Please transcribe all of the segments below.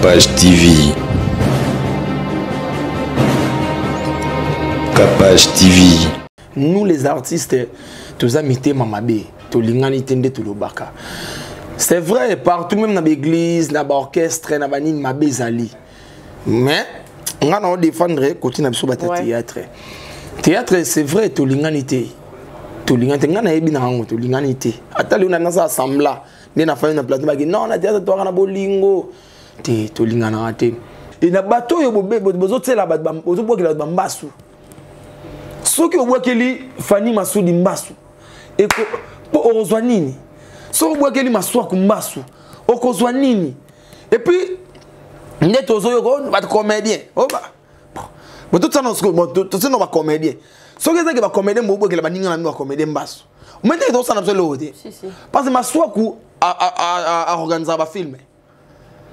Capage TV. Capage TV. Nous les artistes, toza mitema mabe, tolingani te nde tolobaka. C'est vrai, partout même dans l'église, dans l'orchestre, dans banini mabe ezali. Mais nga na défendre côté na biso bata théâtre. Théâtre c'est vrai tolingani te. Tolingani te nga nayebi na yango tolingani te. Ata leo na nasa semblant nde na fani na plateau baki non na théâtre toaka na bolingo te tolinganaka te. E na bato oyo bozotiela bato bozobwakela bato bambasu soki obwakeli Fanny Masudi mbasu mpo okozwa nini? Soki obwakeli Maswaku mbasu okozwa nini? Et puis nde tozoyoka bato comédien totiana bacomédien soki ezaki bacomédien bobwakela baninga na bino bacomédien mbasu omai ndenge tozosala biso eloko te parce que Maswaku aorganisaka bafilme,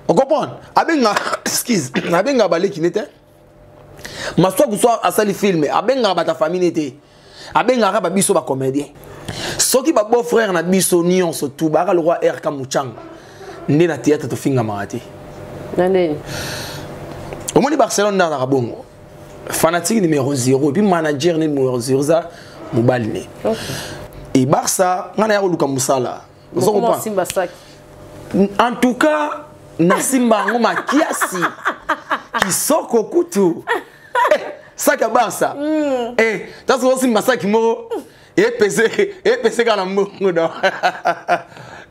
ocomprendre, abenga, excuse, abengaka baleki ne te. Maswaku so asali filme, abengaka bato ya famille ne te, abengaka babiso bacomédien. Soki babeau frère na biso nyonso tu baka lokwa rk muchanga nde na théâtre tofingamaka te. Omoni Barcelone nde azalaka bongo, fanatique numéro 0 et puis manager ne numéro 0 eza mobali ne e Barça. Nga na ya koluka mosala. En tout cas nasimba yango makiasi kisoko kutu saki ya Barça. Tasi osimba saki moko epese epese kaka na mbongo.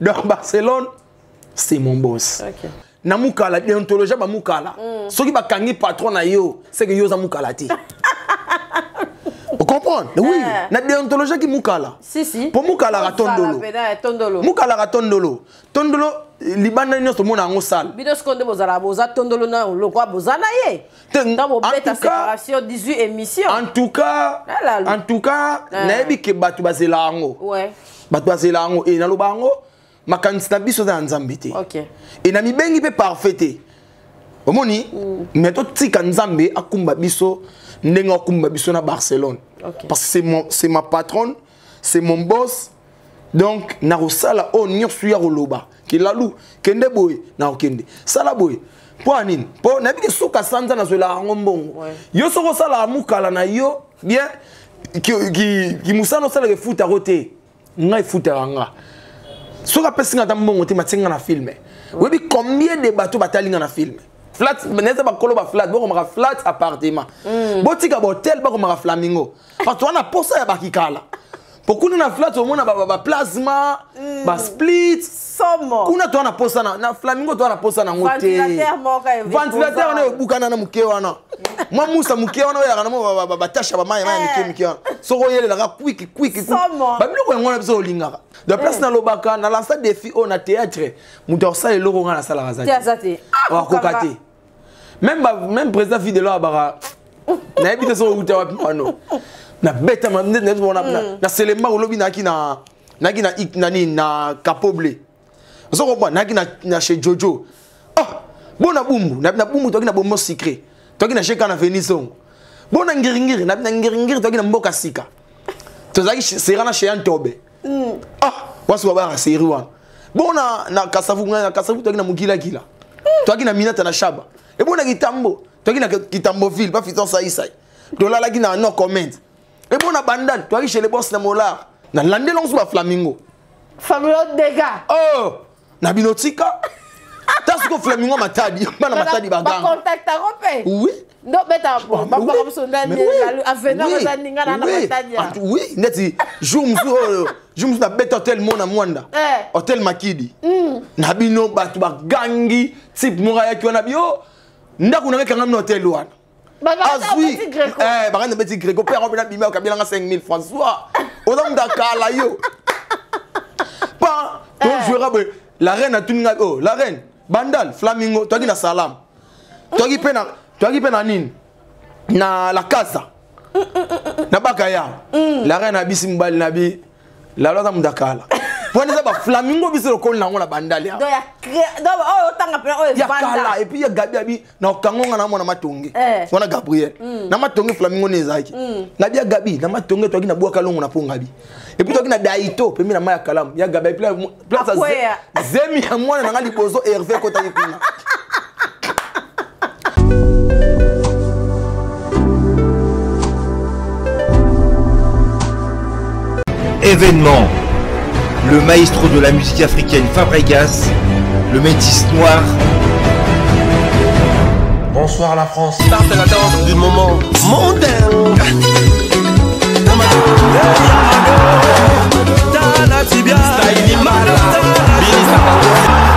Donc Barcelone c'est mon boss. Na mukala déontologie bamukala, soki bakangi patron na yo, c'est que yo oza mukala te, ocomprendre? Oui, na déontologie ki mukala. Si, si. Mpo mukalaka tondolo, mukalaka tondolo, tondolo libanda nyonso omona yango sale. Bino sikoyo nde bozala boza tondolo na lokwa boza na ye ntango bobeta séparation 18 émission. En tout cas, en tout cas nayebi ke bato bazela yango, bato bazela yango e naloba yango, makanisi na biso eza ya Nzambe te e na mibengi mpe parfait te, omoni. Mais totika Nzambe akumba biso ndenge akumba biso na Barcelone, parce que c'est ma patronne, c'est mon boss. Donc nakosala oyo nyonso ya koloba kelalu kende boye, nakokende sala boye. Mpo ya nini? Mpo nayebi ke suka sanza nazwelaka yango mbongo. Yo soki osalaka mokala na yo bien, kimosala osalaka efutako te, ngai efutaka nga. Soki apesi nga ata mbongo te, matie nga na filme. Oyebi combien de bato batali nga na filme? Flat neza bakolo baflat bokomaka flat appartement, botika bahotel, bakomaka Flamingo, parce que wana posa ya bakikala po kuna na flat omona baplasma, basplit kuna. Toa na posa na Flamingo, toa na posa nango te. Ventilateur wana ebukana na moke wana, mwa musa moke wana oyaka na mwa batashe ya bamai mai mike mike wana, soki oyelelaka kwiki kwiki babiloko yango wana biso olingaka. De place nalobaka na lansa défi oyo na théâtre, moto akosala eloko nga nasalaka aza te, akoka te. Même président Fidelo abaka nayebi te soki outa wapi mano nabeta na Selemba. Olobi nayaki na nayaki na nani na Kapoble, ozo comprendre, nayaki na chez Jojo. Oh, bona Bumbu, na Bumbu toyaki na Bombo Sucré, toyaki na Sheka na Venisongo, bona Ngiringiri, na Ngiringiri toyaki na Mboka Sika, tozalaki sera na chez Antobe. Ah, wasi babaka seri wana bona na Kasavu, na Kasavu toyaki na Mokilakila, toyaki na Minata na Shaba, ebona Kitambo, toyaki na Kitamboville pa Fiston Saisai, tolalaki na no comment, ebona Bandal toyaki chez les boss na Molar, na landela ngo so baflamingo. Flamingo dégâts. Oh, na bino tika ta siko Flamingo Matadi, bana Matadi baganga. Bacontactako mpe? Oui. Ndobeta bambaka mosu avenant oza ninga na Matadi. Oui, neti jour mosusu oyo, jour mosusu nabeta hotel mona Mwanda, hotel Makidi na bino, bato bagangi. Type moko ayaki wana bio ndako nanga ekangami na hotel wana, azwi bakandi beti greco mpe yango mpe nabimi okabelanga 5000. François oza moto akala yo pa tojouera boye. La reine atuni ngai: "Oh la reine, Bandal Flamingo toyaki na Salam, toyaki mpe na nini na la Casa na Bakaya." La reine abisi mobali na bi lalo aza moto akala wana eza baflamingo biso lokoli nango na Bandali ya kala. Et puis ya Gabi abi na okangonga na mwana Matonge wana Gabriel na Matonge Flamingo ne ezalaki na bi ya Gabi na Matonge, toyaki na Bwaka Longo na Pongabi, et puis toyaki na Daito pembe na mai ya Kalamu ya Gabi, place zemi ya mwana nanga liboso Hervé ekotaki kuna. Événement. Le maestro de la musique africaine Fabregas, le métis noir. Bonsoir la France. C'est la danse du moment mondain.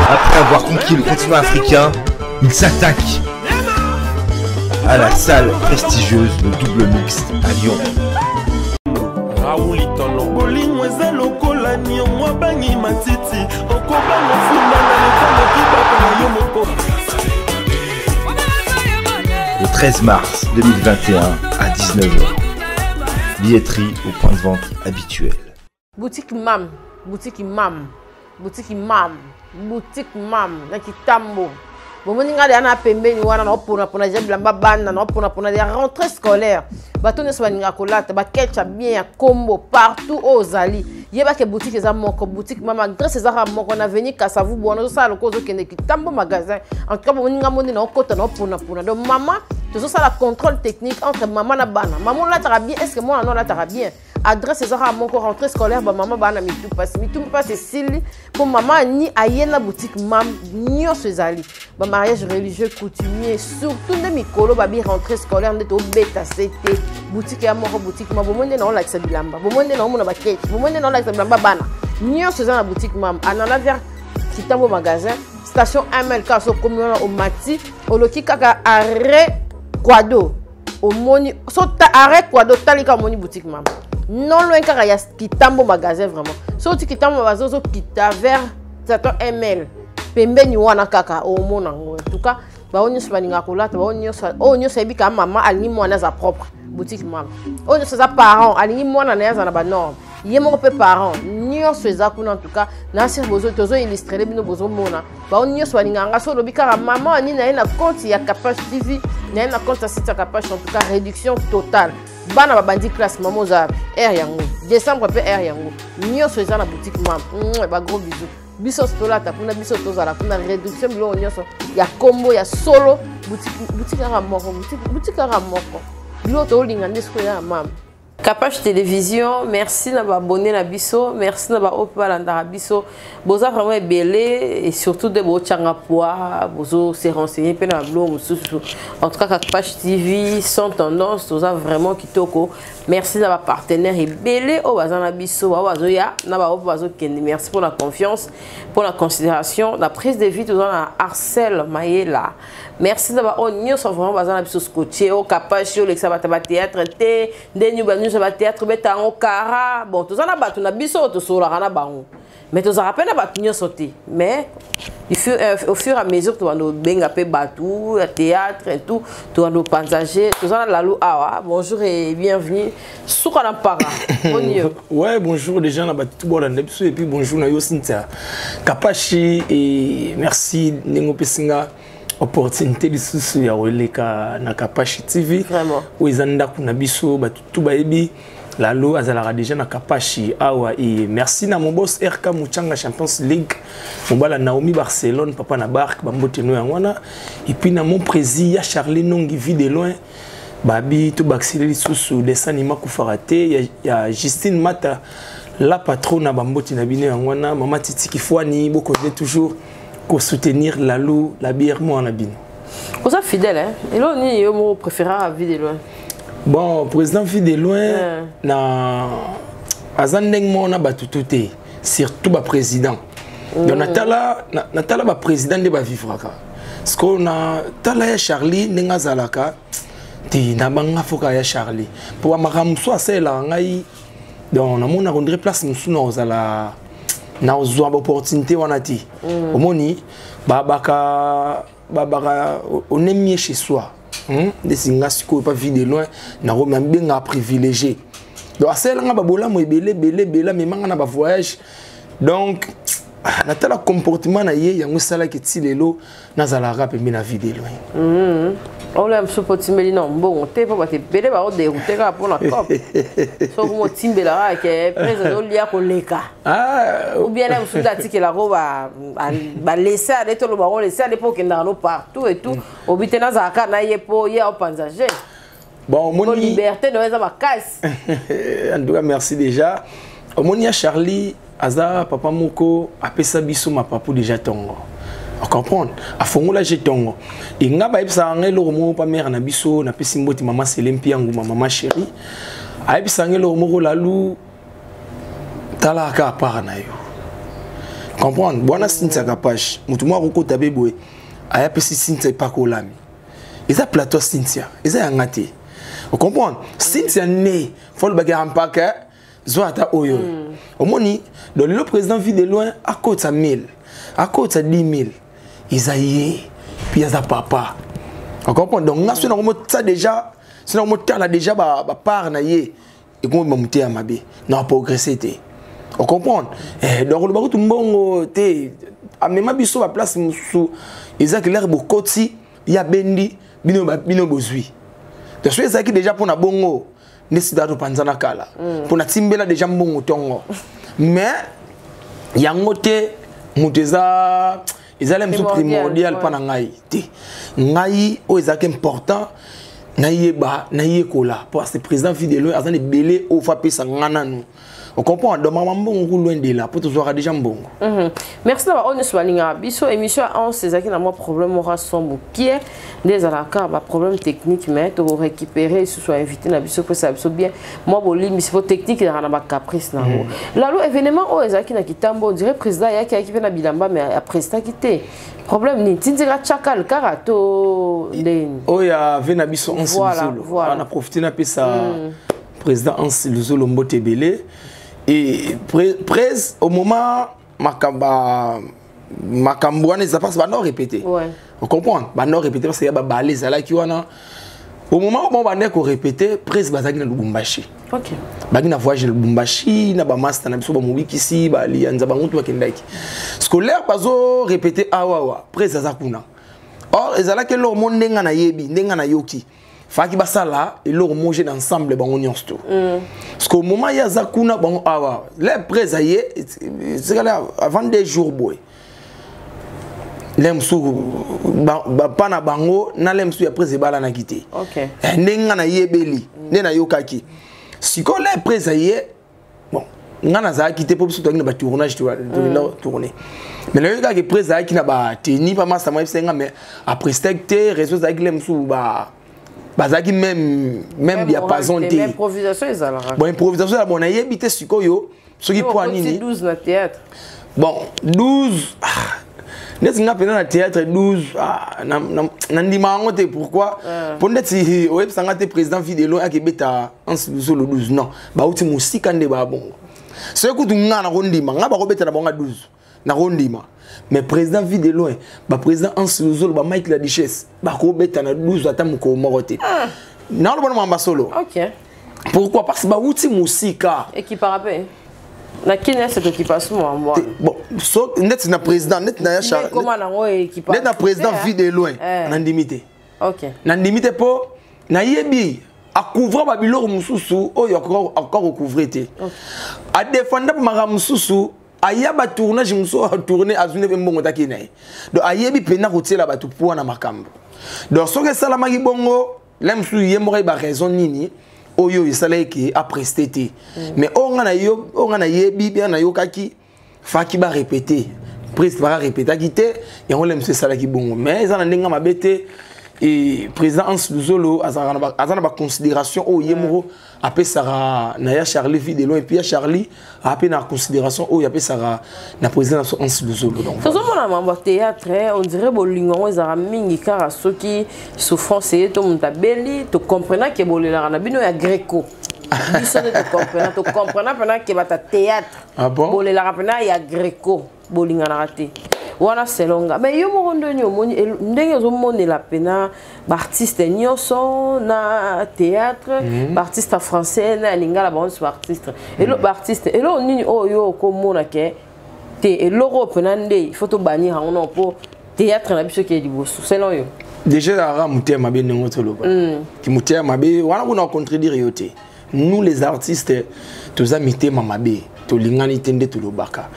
Après avoir conquis le continent africain, il s'attaque à la salle prestigieuse le double mixte à Lyon. Bolingo eza lokola niongo abangi matiti okobanga funda na lokolo kibaka na yo moko. Le 13 mars 2021 à 19h. Billetterie au point de vente habituel. Boutique Mam, boutique Mam, boutique Mam, boutique Mam na Kitambo. Bomoni nga deya na pembeni wana na opona pona deja bilamba bana na opona pona ya rentrée scolaire. Bato nyonso balingaka kolata ba ketch bien ya kombo partout oyo ozali. Yeba ke boutique eza moko, boutique Mama Grace eza kaka moko na avenue Kasavubu wana ozosala lokola ozokende Kitambo magasin. En tout cas bomoni nga moni na okota na opona pona. Donc mama tozosala contrôle technique entre mama na bana. Mama olataka bien, est-ce que mwana no olataka bien? Adresse eza kaka moko, rentrée scolaire ba mama bana mitu pasi, mitu pasi esili po mama ni aye na boutique mam nyonso ezali. Ba mariage religieux coutumier surtout nde mikolo babi rentrée scolaire nde tobeta sete boutique ya moko boutique mam bomoni nde na olakisa bilamba, bomoni nde na omona ba keke, bomoni nde na olakisa bilamba bana nyonso eza na boutique mam. Anana vers Kitambo magasin station MLK so komi wana omati oloki kaka arrêt Kwado omoni so ta arrêt Kwado talika omoni boutique mam non loin kaka ya Kitambo magasin vraiment so ti Kitambo magasin ozo kita vers station ML pembeni wana kaka omona yango. En tout cas bao nyonso balingaka kolata, bao nyonso oyo nyonso ayebi kaka mama alingi mwana aza propre boutique mama, oyo nyonso aza parent alingi mwana na ye aza na ba norme, ye moko mpe parent nyonso eza kuna. En tout cas na sir bozo tozo illustrer bino bozomona bao nyonso balingaka nga so olobi kaka mama ani na ye na compte ya Kapash TV, na ye na compte ya site ya Kapash. En tout cas réduction totale bana babandi classe mama oza air yango décembre mpe air yango nyonso eza na boutique mama. Ba gros bisous biso tolata kuna, biso tozala kuna réduction biloko nyonso ya kombo ya solo boutique, boutique kaka moko, boutique kaka moko biloko tolinga nde sikoyo ya mama. Kapash Télévision, merci na ba abonné na biso, merci na ba oyo balandaka biso. Boza vraiment ebele et surtout de bo tchanga poids, bozo se renseigner pe na biloko mosusu. En tout cas Kapash TV sans tendance, toza vraiment kitoko. Merci na ba partenaire ebele oyo baza na biso, ba bazo ya na ba oyo bazo kende. Merci pour la confiance, pour la considération, la prise de vue toza na Arcel Mayela. Merci na ba oyo nyonso vraiment baza na biso scotché o Kapash oyo lekisa bato ba théâtre te ndeni ba nyonso ba théâtre beta yango kara. Bon toza na bato na biso tosolaka na bango mais tozalaka mpe na bato nyonso te, mais au fur et à mesure tobanda kobenga mpe bato ya théâtre et tout tobanda kopanzage. Toza na Lalu awa, bonjour et bienvenue suka na mpaka. Ouais, bonjour déjà na bato bolanda biso et puis bonjour na yo Cynthia Kapashi et merci ndenge opesi nga opportunité lisusu ya koleka na Kapashi TV oyo eza ndako na biso bato tu bayebi Lalo azalaka déjà na Kapashi awa. Et merci na mon boss RK Muchanga Champions League mobala Naomi Barcelone papa na bark bambote no yango wana et puis na mon président ya Charlie Nongi vie de loin babi to baxele lisusu dessin animé kufaka te ya Justine Mata la patronne na bambote na bino yango wana mama Titi Kifwani bokonde toujours ko soutenir Lalo la bière moi na bino. Oza fidèle hein. Et là ni yo mo préférera vie de loin. Bon, président vie de loin na aza ndenge moko na bato tu te, surtout ba président. Donc natala natala ba président nde ba vivraka. Parce que na tala ya Charlie ndenge azalaka te na banga foka ya Charlie. Po makambo so asalelaka ngai donc namona kondire place mosusu na ozala na ozwa ba opportunité wana te. Omoni babaka babaka on est mieux chez soi. Ndesi nga sikoyo pas vie de loin na roma benga privilégié. Donc asalelanga babolamu ebele ebele ebele amemanga na ba voyage. Donc Ah, natala comportement na ye yango esalaki ti lelo nazalaka pembe na vie de loin. Ola mosusu mpo otimbeli na mbongo te, mpo bato ebele baoderoute kaka mpona cop. Soki motimbela kaka ke prise azolia koleka. Ah, ou bien na mosusu nde atikelako balese ale, toloba ngo lese ale mpo okendaka no partout et tout. Obi te, nazalaka na ye mpo ye aopanza je. Bon, omoni liberté no eza makasi. En tout cas, merci déjà. Omoni ya Charlie aza papa moko apesa biso mapapu déjà ntongo, ocomprendre, afongola je ntongo. E nga bayebisaka ngai eloko moko pa mare na biso, napesi mbote mama Sele Mpianguma, mama chéri, ayebisaka ngai eloko moko: "Lalu, talaka apart na yo." Comprendre bwana Cynthia Kapache, motu moko akokota be boye, aya apesi Cynthia epakolami, eza plateau ya Cynthia, eza yanga te. Ocomprendre, Cynthia ne fo alobaki ya mpaka zwa ata oyo. Omoni, donc lelo président Vie de Loin akotisa 1000, akotisa 10 000, eza ye, puis aza papa. Ocomprendre, donc nga soki nakomotisa déjà, soki nakomotala déjà bapart na ye, ekomobima moteya mabe na progresse te. Ocomprendre, eh, donc oloba kutu mbongo te, amema biso baplace mosusu eza clair, bokoti ya bendi bino, bino bozwi. Donc soki ezalaki déjà mpona bongo nde sida topanzana kala, mpona timbela déjà mbongo ntongo, mais yango te. Moto eza ezali mosusu primordial mpa na ngai te. Ngai oyo ezalaki important, nayeba, nayekola, parce que président Vie de Loin aza na ebele oyo fo apesa nga nanu. Ocomprendre, donc mama mbongo ku loin de là, mpo tozwaka déjà mbongo. Merci na baoyo nyonso balingaka biso. Émission ya 11 ezalaki na mwa problème moko son mokie, nde ezalaka baproblème technique, mais tokorécupérer lisusu invité na biso kopesa biso bien mwa bolimbisi, mpo technique ezalaka na bacaprice nango. Lalo, événement oyo ezalaki na Kitambo, on dirait président ayaki, ayaki mpe na bilamba, mais aprestaki te. Problème nini tindika chakal kaka to ndeni? Oyo ave na biso Anse Luzolo, na profite napesa président Anse Luzolo mbote ebele. Et prese au moment makambo wana eza parce banda répété, ocomprendre, banda répété parce ya babale ezalaki wana. Au moment où banda korépété, prese bazalaki na Lubumbashi, baki na voyage na Lubumbashi na bamaster na biso, bamobikisi balianza bango tu bakendaki scolaire, bazo répété awawa, prese aza kuna. Or ezalaki eloko mo ndenge nayebi, ndenge nayoki, faki basala eloko mo jeu d'ensemble bango nyonso to, parce que au moment ye aza kuna, bango awa, le prese aye etikali avant 2 jours boye, le mosusu bapa na bango na le mosusu ya prese ebalanaki te. Ndenge nga nayebeli, nde nayokaki sikoyo, le prese aye, bon, nga nazalaki te mpo biso toyaki na batournage, tokenda tourner, mais nayoki kaka prese azalaki na bateni pa masa mo yebisa nga, mais aprestaki te. Réseau ezalaki le mosusu bazalaki même diapason te. Improvisation ezalaka. Bon, improvisation ezala, bon, nayebi te sikoyo soki mpo nini. 12 na théâtre? Bon, 12, ah, neti nga mpenza na théâtre 12, ah, nandima yango te. Pourquoi? Mpo ndeti oyebisanga te président Vie de Loin akebeta Anse Luzolo 12, non, bauti mosika nde babongo. Soki kutu nga nakondima, nga bakobeta na bango 12, nakondima, mais président Vie de Loin, baprésident Anse Luzolo, bamike la Duchesse, bakobeta na 12 ata mokolo moko te. Naoloba na mamba solo. Pourquoi? Parce que bauti mosika. Ekipaka mpe na kini ese tokipa su mambo. Bon, so neti na président, neti na ya koma nango ekipa. Neti na président Vie de Loin, nandimi te. Nandimi te mpo nayebi acouvre babiloko mosusu oyo akoka kocouvre te, adefanda makambo mosusu, aya batournage mosusu atourne, azwi nde mpe mbongo taki na ye. Donc ayebi mpenza kotiela bato poa na makambo. Donc soki esalamaki bongo, la mosusu ye moko ayeba raison nini oyo esalaki ke apreste te. Mais oyo nga oyo nga nayebi bien, nayokaki faki barépété, prise baka répétaki te, yango le mosusu esalaki bongo. Mais eza na ndenge mabe te. Et président Hans Luzolo aza na baconsidération oyo ye moko apesaka na ya Charlie Vie de Loin, et puis ya Charlie ape na considération oyo apesaka na président na biso Hans Luzolo. Donc tozomona mambo ya théâtre, on dirait bolingo yango ezalaka mingi kaka soki souffrance eye to moto abeli. Tocomprena ke bolelaka na bino ya greco, biso nde tocomprena, tocomprena mpena ke bata théâtre. Ah bon? Bolelaka mpena ya greco, bolinganaka te wana selonga. Mais yo moko ndeni omoni ndenge ozomonela mpena baartiste nyonso na théâtre, baartiste ya français na ya lingala, bango nyonso baartiste elo, baartiste eloko nini oyo okomona ke Te, eloko oyo mpena nde il faut tobannir yango non mpo théâtre na biso ekeye liboso, selon yo? Déjà ezalaka motema mabe ndenge toloba ki motema mabe wana, kuna contredire yo te. Nous les artistes toza mitema mabe, tolingani te nde tolobaka.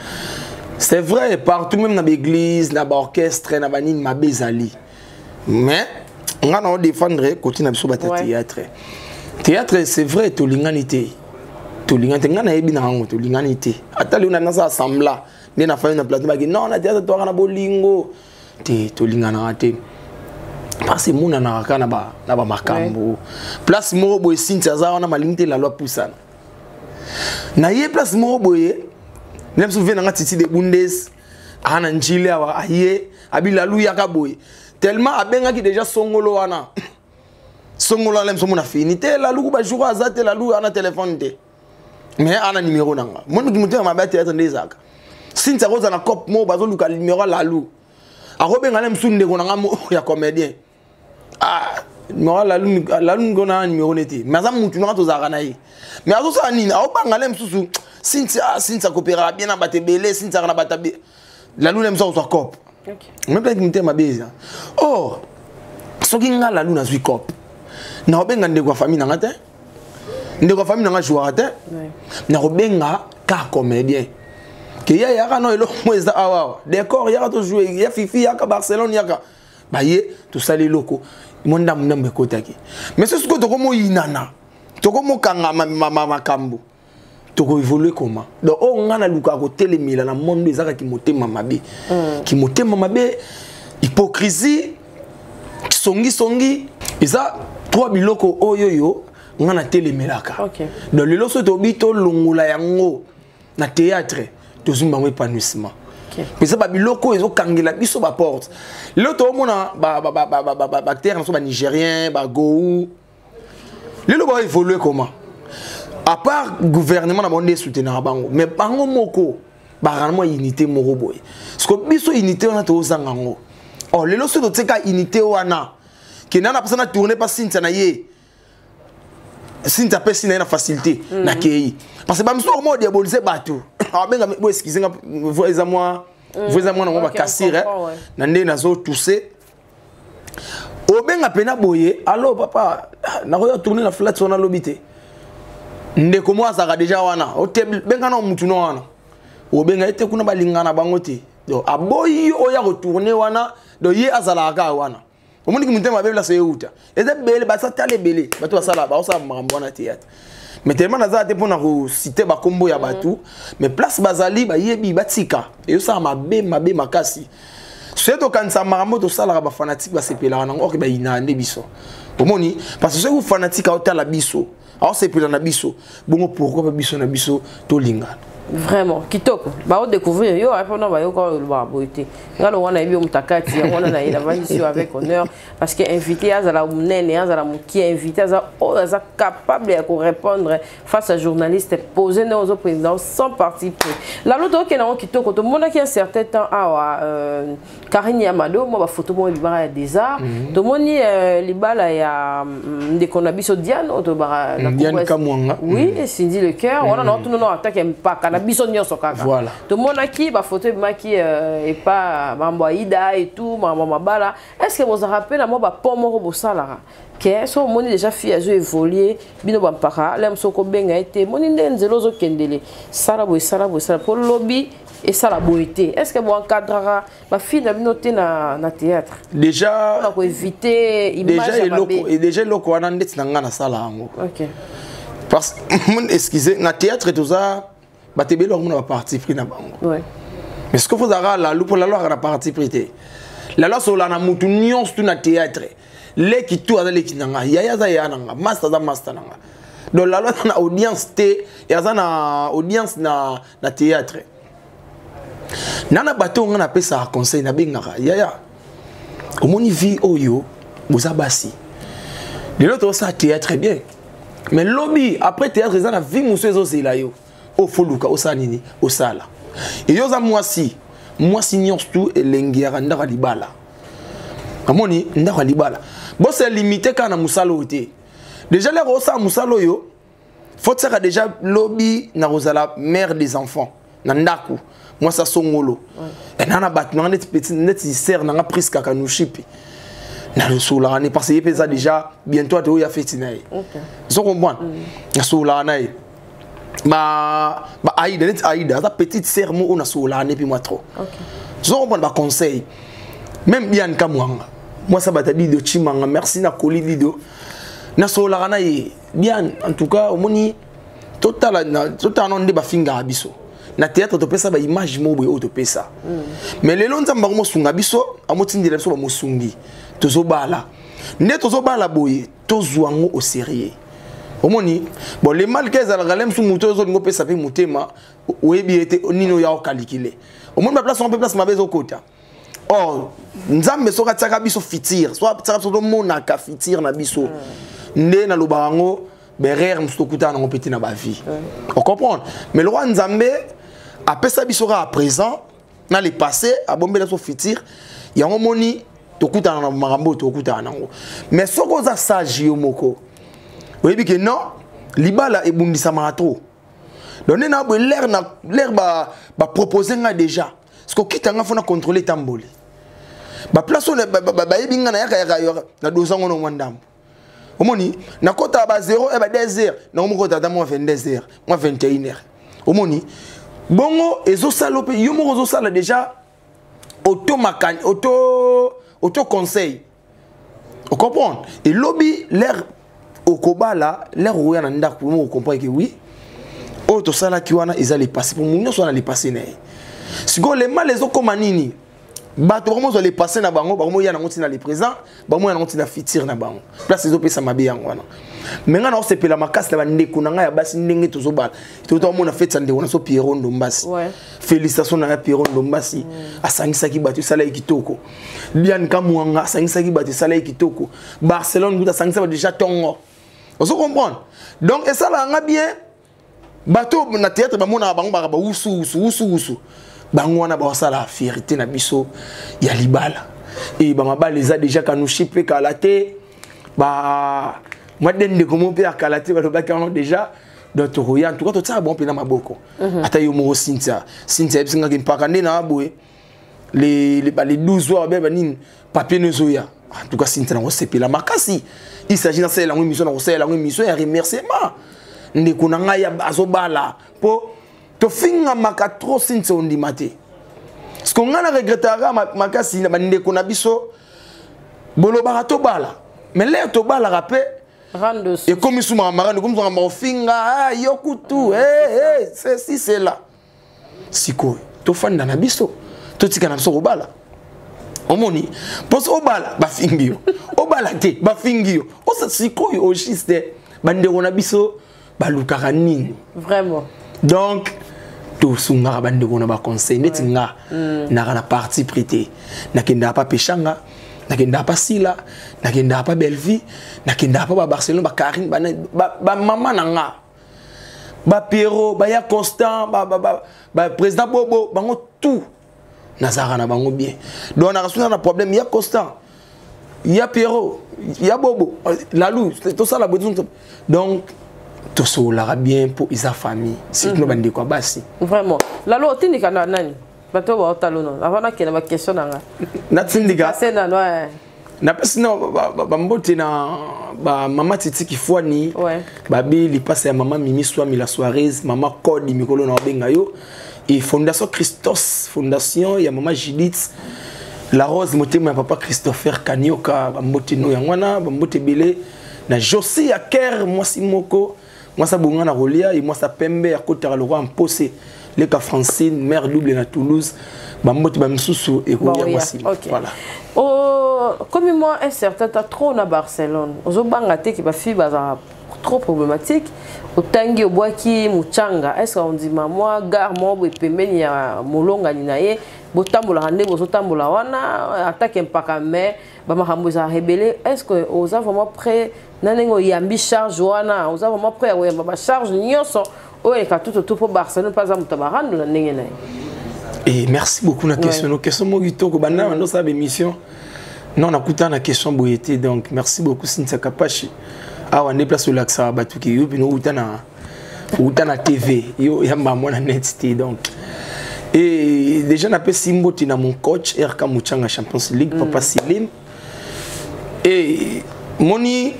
C'est vrai, partout, même na baéglise, na baorchestre, na banini, mabe ezali. Mais nga na odéfendre côté na biso bata théâtre. Théâtre, c'est vrai, tolingani te, tolingani te. Nga nayebi na yango, tolingani te. Ata lelo na nasala semblant nde na fami na plateau baki non, na théâtre toaka na bolingo te, tolinganaka te, parce emonanaka kaka na bamakambo. Place moko boye, Sinti aza wana, malingi te lalo apusana na ye. Place moko boye, nde biso vie nanga Titi de Bundes aa na Njili awa, aye abi lalu yaka boye, tellement abengaki déjà songolo wana, songolo wana biso mona fini te. Lalu bajour aza te, lalu ana telefone te, mais ana numéro nanga. Moniki motema mabe ya théâtre nde ezalaka. Sinti akozala na cope moko, bazoluka numéro ya lalu, akobenga na mosusu ndeko nanga ya comédien. Ah, numéro lalu, lalu ngo na numéro nete, mais aza mutu nanga, tozalaka na ye. Mais azosala nini? Aobanga le mosusu Sinti. Ah, Sinti akopéraka bien na bato ebele, Sinti aka na bato lalu na mosusu akozwa cope. Même motema mabe eza. Or soki nga lalu nazwi cope, nakobenga ndeko ya famille nanga te, ndeko ya famille nanga jouaka te, nakobenga ka comédien ke ya yaka no eloko mo eza awa awa, décor yaka tojoue, ya Fifi yaka, Barcelone yaka, baye tosali eloko mo ndambo ndambo ekotaki. Mais so sikoyo tokomoyinana, tokomokanga makambo, tokoévolue comment? Donc oyo ngai nalukaka kotelemela na monde ezaka kimotema mabe, kimotema mabe, hypocrisie, songisongi. Eza trois biloko oyo oyo ngai natelemelaka. Donc lelo so tobi tolongola yango na théâtre, tozwi bango épanouissement. Mpenza babiloko oyo ezokangela biso baporte. Lelo toomona baacteur na biso banigérien, bagou, lelo baévolue comment? À part gouvernement na bango nde esoutenaka bango, mais bango moko bakaka mwa unité moko boye. Parce que biso unité wana tozanga yango. Or lelo soki totika unité wana, kenda na mpesa na tourne pa Sintia na ye, Sintia apesi na ye na facilité, nakei, parce que bamisusu bakoma kodiaboliser bato, abenga bo excuse nga, eza mwa vo eza mwana ngo bakasire na nde nazotousse. Obenga mpena boye: "Allo papa, nakoya tourne na flat wana alobi te." Ndeko mo azalaka deja wana, benga na mutu no wana, obenga ye te, kuna balingana na bango te. Donc aboyi yo oya kotourne wana. Donc ye azalaka kaka wana. Omoniki motema mabe place euta eza ebele, basatala ebele, bato basala, baosala makambo wana théâtre. Mais tellement naza te mpona kociter bakombo ya bato, mais place bazali bayebi, batika. Ezosala mabe, mabe makasi. Soki tokanisa makambo tosalaka, bafanatique basepelaka nango, oke bayinaka nde biso. Omoni, parce que soki fanatique aotala biso, aosepela na biso bongo, pourquoi pa biso na biso tolingana? Vraiment kitoko. Baodécouvrir yo mpona bayoka oyo olobaka boye te. Nga longo nayebi yo moto akati yango wana, naye navandisi yo avec honneur, parce que invité azala monene, azala mokie, invité aza oyo aza capable ya korépondre face à journaliste posé nde ozo président sans parti pris. Lalo tokokende yango kitoko. Tomonaki un certain temps awa Karine Yamado, mwa bafoto moko ebimaka ya désart. Tomoni libala ya ndeko na biso Diane oyo tobaka. Diane Kamwanga. Oui, Cindy Le Cœur wana na otuna no atake mpaka na biso nyonso kaka. Tomonaki bafoto ebimaki epa mambo ya Ida et tout, makambo mabala. Est ce que bozalaka mpe na mwa bapont moko bosalaka ke so omoni déjà fille azo évolue, bino bampaka le mosu okobenga ye te, moni nde nzela ozokendele, sala boye, sala boye, sala mpo lobi esala boye te? Est ce que boencadraka bafille na bino te na théâtre? Déjà mpona koéviter image ya mabe. Déjà eloko wana ndeti na ngai nasala yango. Parce que, excuse, na théâtre toza bato ebele, bakomona baparti pris na bango. Mais ce que fozalaka lalu, mpo lalu aka na parti pris te. Lalu asola na mutu nyonso tu na théâtre. Leki tu aza leki na nga, yaya aza yaya na nga, master aza master na nga. Donc lalu aza na audience te, aza na audience na théâtre na bato oyo nga napesaka conseil, nabengaka yaya. Omoni vie oyo, boza basi, lelo tozosala théâtre bien, mais lobi après théâtre eza na vie mosusu ezozela yo. Oyo foluka osala nini, osala eyo. Oza mwasi, mwasi nyonso tu elengi yaka ndako ya libala. Amoni ndako ya libala, bose limite kaka na mosala oyo te. Déjà lero osala mosala oyo, faut tiaka déjà lobi na kozala mère des enfants. Na ndako mwasi asongolo na na bato nanga neti petit neti sere nanga Priska Kanushipi, nasololaka ne parce que ye mpe eza déjà bientôt ate oyo afeti na ye, ozo comprendre. Nasololaka na ye ba ba Aïda, neti Aïda aza petite sœur mo oyo nasololaka ne mpe mwa trop, ozo comprendre, baconseil même Bian Kamwanga, mwasi abata Dido Chimanga, merci na koli Dido, nasololaka na ye Bian. En tout cas omoni, totala totala nano nde bafingaka biso na théâtre, topesa baimage moko boye oyo topesa. Mais lelo Nzambe akomosunga biso, amotindela biso bamosungi, tozobala nde tozobala boye, tozwa yango au sérieux. Omoni, bon, le mal ke ezalaka le mosusu, moto ozolinga opesa mpe motema, oyebi ye te nini oyo aokalikile. Omoni baplace wana mpe place mabe ezokota. Or Nzambe soki atiaka biso futur, so atiaka biso, tomonaka futur na biso. Nde nalobaka yango, berere mosusu tokutana nango mpe te na bavie, ocomprendre. Mais lokwa Nzambe apesa biso kaka présent na le passé, abombela biso futur, yango moni tokutana na makambo oyo tokutana nango. Mais soki oza sage yo moko, oyebi ke non, libala ebundisamaka trop. Donc nde na boye, l'air na l'air bapropose nga déjà, parce que okita nga fona contrôler etamboli baplace oyo bayebi nga na yaka yaka na dozango na mwa ndambo. Omoni, nakota ba 0 e ba 2 heures, nango mokota ata mwa 22 heures, mwa 21 heures. Omoni bongo ezosala mpe yo moko ozosala déjà auto makani, auto conseil, ocomprendre. Elobi l'air okobala, l'air okoya na ndako moko, ocomprendre ke oui, oyo tosalaki wana eza le passé. Po motu nyonso wana le passé na ye. Sikoyo le mal ezokóma nini? Bato bakomozwa le passé na bango, bakomoya nango ntina le présent, bakomoya nango ntina futur na bango. Place ezopesa mabe yango wana. Me ngai naosepela makasi na bandeko na ngai ya basi ndenge tozobala. Totomona feti ya ndeko na so Piero Ndombasi. Félicitation na ya Piero Ndombasi. Asangisaki bato, esalaki kitoko. Diane Kamwanga asangisaki bato, esalaki kitoko. Barcelone kuta asangisa bato déjà ntongo, ozo comprendre. Donc esalaka nga bien. Bato na théâtre bamonaka bango baka bawusu wusu wusu wusu, bango wana baosala fierté na biso ya libala. E bamabala eza déjà kanushi mpe kala te, ba mwa de ndeko mo mpe ya kala te balobaki yango déjà. Donc tokoya, en tout cas totiaka bango mpe na maboko. Ata yo moko Cynthia, Cynthia yebisingaki mpaka nde na boye les 12 heures be banini papier nezoya. En tout cas Cynthia, nango sepela makasi. Il s'agit nasalela yango émission, nakosalela yango émission ya remerciement ndeko na ngai azobala, mpo tofingamaka trop. Cynthia, ondima te, parce que ngai na regretaka makasi na bandeko na biso bolobaka tobala, mais l'heure tobalaka mpe ekomi sumaka marando, ekomi sumaka makofinga yo kutu ceci cela. Sikoyo tofanda na biso, totika na biso kobala. Omoni, mposo obala bafingi yo, obala te bafingi yo. Osa sikoyo au juste bandeko na biso balukaka nini? Vraiment. Donc tosungaka bandeko na baconseil neti nga naka na parti pris te. Nakendaka pa Peshanga, nakendaka pa Sila, nakendaka pa Bellevie, nakendaka pa babarcelone, bakarine, bamama na nga, bapiero, baya Constant, baprésident Bobo, bango tout nazalaka na bango bien. Donc nakasuna na problème ya Constant, ya Piero, ya Bobo, Lalu, tosala boye. Donc tosololaka bien mpo eza famille, surtout na bandeko ya basi. Vraiment, Lalo, otindika na nani bato oyo baotala no avant nakende baquestion na nga? Natindika. Ase nano. Napesi na bambote na bamama Titi Kifwani, babi lipasa ya mama Mimi Swami la Soares, mama Code mikolo na babenga yo, et Fondation Christos, fondation ya mama Judith La Rose, motema ya papa Christopher Kanioka. Bambote no yango wana, bambote ebele na Josi ya Ker, mwasi moko, mwasi abonga na kolia ye, mwasi pembe akotaka lokwa mpose, leka Francine, mère double na Toulouse. Bambote bamisusu ekoya mwasi. Voilà. Oh, comme moi un certain temps trop na Barcelone, ozobanga te ke bafille bazala trop problématique? Otangi obwaki mochanga, est ce que ondima mwa gare moko boye pembeni ya molongani na ye, botambolaka nde bozotambola wana atake mpaka, mais bamakambo ezalaka ebele? Est ce que oza vraiment prêt na ndenge oyambi charge wana? Oza vraiment prêt ya koyamba bacharge nyonso oyo eleka tutotu, mpo Barcelone mpe aza moto ya barando na ndenge na ye? Et merci beaucoup na question. No question moko kitoko banda bando osala bémission. Non, nakuta na question boye te. Donc merci beaucoup Cynthia Kapashi. Awa nde place olakisaka bato ke yo bino outa na TV, yo yamba mwana net te. Donc Et déjà napesi mbote na mon coach RK Muchanga Champions League, Papa Silim. Et moni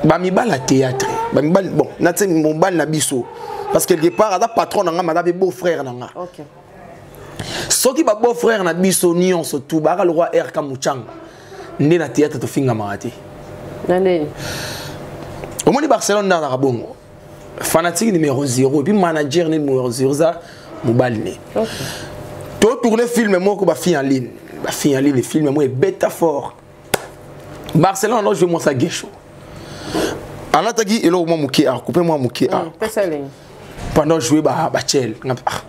bamibala théâtre, bamibali, bon, nati mobali na biso parce que quelque part aza patron na nga, maza pe beau frère na nga. Soki ba beau frère na biso nyonso tout baka le roi RK Muchanga nde na théâtre tofingamaka te. Na ndeni? Omoni Barcelone nde azalaka bongo, fanatique numéro 0 et puis manager numéro 0 za mobali ne. To tourner film moko, ba fille en ligne, ba fille en ligne, film moko ebeta fort. Barcelone alors jouer moi sa gesho. Alataki eloko mwa moke, a couper mwa moke, ah. Pesa elengi. Pendant jouer ba ba chel, nga, ah,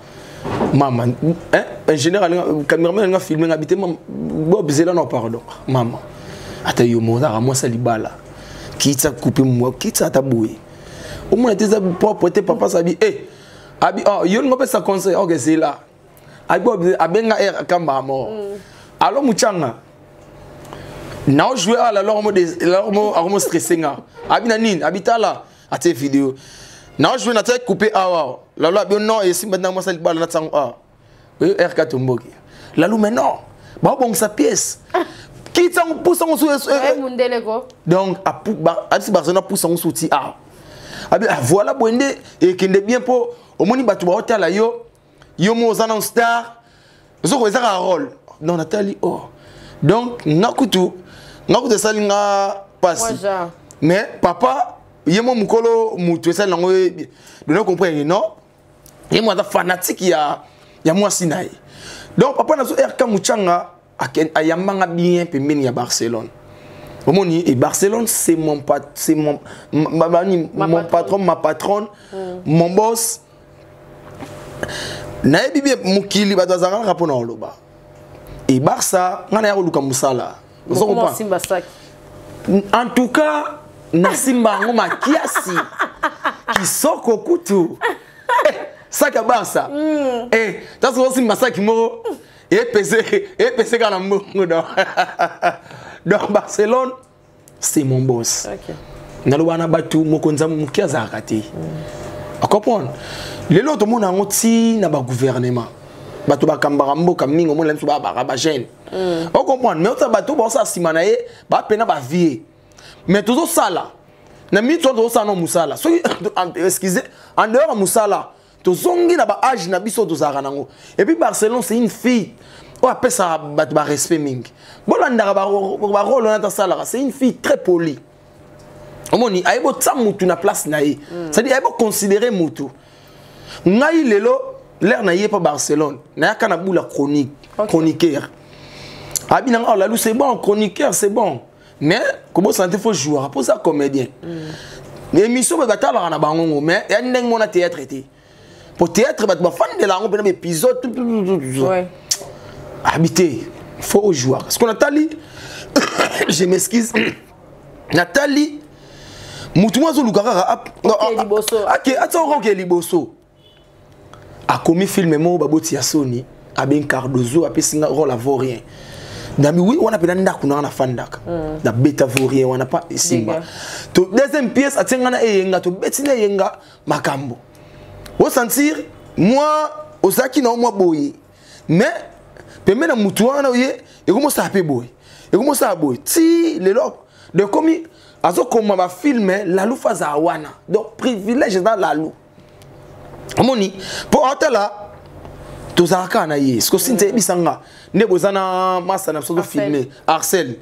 mama, hein, ingénieur alinga, cameraman alinga filmer nga bite, mama, Bob zela non pardon. Mama. Ata yo mo za moi sa libala. Kitsa couper moi, kitsa ata boye. Au moins te za propre te papa sabi eh abi oh yo ngo pesa conseil, OK c'est là. Abi Bob abenga er kamba mort. Alors Muchanga na jouer à la alors mo alors mo mo stressé nga. Abi na nini, abi tala ate vidéo. Na jouer na tête coupé awa. La loi bien non et si maintenant moi ça libala na tsango a. Oui RK Tomboki. La lou mais non. Ba bon sa pièce. Qui tsango pousse on sous Eh mundele ko. Donc a pou ba a si Barcelona pousse on sous ti a. Abi ah, voilà bonde et kende bien po omoni batu ba otala yo yo mo za na star. Zoko ezaka rôle. Donc Nathalie oh. Donc ngakutu ngakutu esali nga pasi. Mais papa ye mo mukolo mutu esali nango ye donner comprendre non. Ye mo aza fanatique ya mwasi na ye. Donc papa nazo RK Muchanga ayambanga bien pembeni ya Barcelone. Omoni et Barcelone c'est mon pat, c'est mon, ma, ma, ma, Ma mon patronne. patron, ma patronne, mon boss. Nayebi bien mokili bato azalaka kaka mpona koloba. Et Barça, nga naya koluka mosala. Ozo Mokoma comprendre? osimba saki. En tout cas, nasimba yango makiasi. Kisoko kutu. Eh, saki ya Barça. Eh, tanso osimba saki moko, epese kaka na mbongo, donc. Donc Barcelone, c'est mon boss. Naloba na bato, mokonzi ya moke azalaka te. Comprendre? Lelo tomona yango ti na ba gouvernement. Bato bakambaka mboka mingi, omona biso ba ba jeune. O comprendre? Mais ota bato ba osala nsima na ye, ba pena ba vie. Mais tozosala. Na minute wana tozosala na mosala. Soki, excusez, en dehors ya mosala, tozongi na ba âge na biso tozalaka nango. Et puis Barcelone, c'est une fille oyo apesaka bato ba respect mingi. Bolandaka ba rôle wana tasalaka, c'est une fille très polie. Omoni, ayebi otia mutu na place na ye. C'est-à-dire, ayebi oconsidérer mutu. Ngai lelo, l'air na ye pa Barcelone, nayaka na bula chronique, chroniqueur. Abi nanga, oh, Lalou, c'est bon, chroniqueur, c'est bon. Mais, comment ça te faut jouer? Pour ça, comédien. L'émission, bah, t'as la bango, mais, y a une dingue, mon théâtre était. Pour théâtre, bah, tu vas faire de la rampe, épisode, tout, tout, tout, tout, tout. Habiter, faut jouer. Parce qu'on a tali, je m'excuse, Nathalie, mutu mwa azoluka kaka, ah, non, Ok, ah, liboso. ah, ok, attends, ok, liboso. A commis film moko baboti ya Sony, aben Cardozo, apesi nga rôle à vaurien. Nami oui, wana pena ndako na na fandaka. Na beta vaurien wana pa esimba. Dégâts. To deuxième pièce atenga na eyenga, to beti na eyenga makambo. O sentir moi ozaki na moi boye. Mais pembe na mutu wana ye ekomosa pe boye. Ekomosa boye. Ti lelo de komi azokoma ba film Lalou faza wana. Donc privilège dans Lalou. Omoni po atala tozalaka na ye. Siko sinze bisanga nde bozana masa na biso to Arcel. filmer Arcel.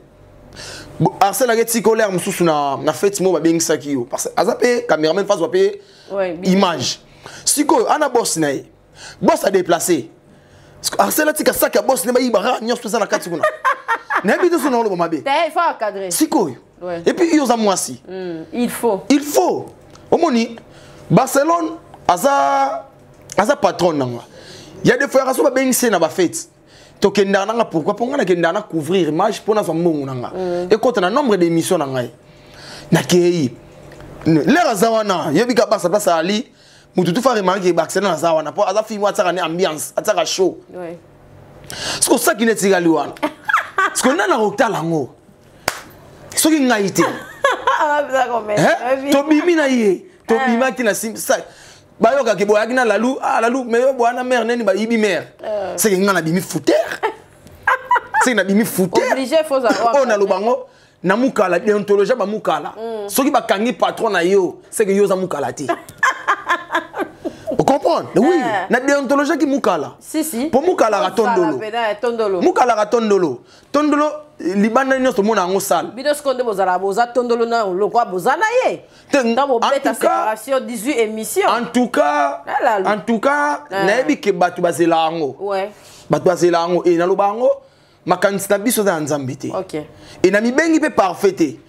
Bo, Arcel aketi colère mususu na fête mo babengisaki yo parce que aza pe cameraman face pe Ouais, bien. image. Siko ana boss na ye. Boss a déplacé. Siko Arcel atika sac ya boss ne ba yibara nyonso pesa na kati kuna. Na yebi te so na oloba mabe. Te, il faut encadrer. Siko. Ouais. Et puis yo za mwasi. Il faut. Il faut. Omoni Barcelone aza patron nanga. Il y a des fois raso ba bengise na ba fête. Tokenda nanga pourquoi pour ngana kenda na couvrir image pour na zo mbongo nanga. Et quand on a nombre d'émissions nanga. Na kei. L'air azawana, yebi ka Barça place ali, mutu tout fa remarquer Barcelone azawana pour aza film ataka ni ambiance, ataka show. Ce que ça qui n'est pas wana. Ce qu'on a na rotala ngo. Soki ngai te. Ah, ça, quand même. Hein? Oui. Tobimi na ye. Tobima ki na sim ça. Bayokaki boyaki na Lalu, ah Lalu, mais yo boya na mare neni bayibi mare. Seke nga nabimi fouter, seke nabimi fouter. Oyo naloba ngo na mukala, déontologie bamukala. Soki bakangi patron na yo, seke yo oza mukala te. Ocomprendre? Oui, na déontologie ki mukala. Si, si. Mpo mukalaka tondolo, mukalaka tondolo, tondolo libanda nyonso omona yango sale. Bino sikoyo nde bozala, boza tondolo na lokwa, boza na ye ntango bobeta séparation 18 émission. En tout cas, nayebi ke bato bazela yango, bato bazela yango. E naloba yango, makanisi na biso eza ya Nzambe te. E na mibengi mpe parfait te,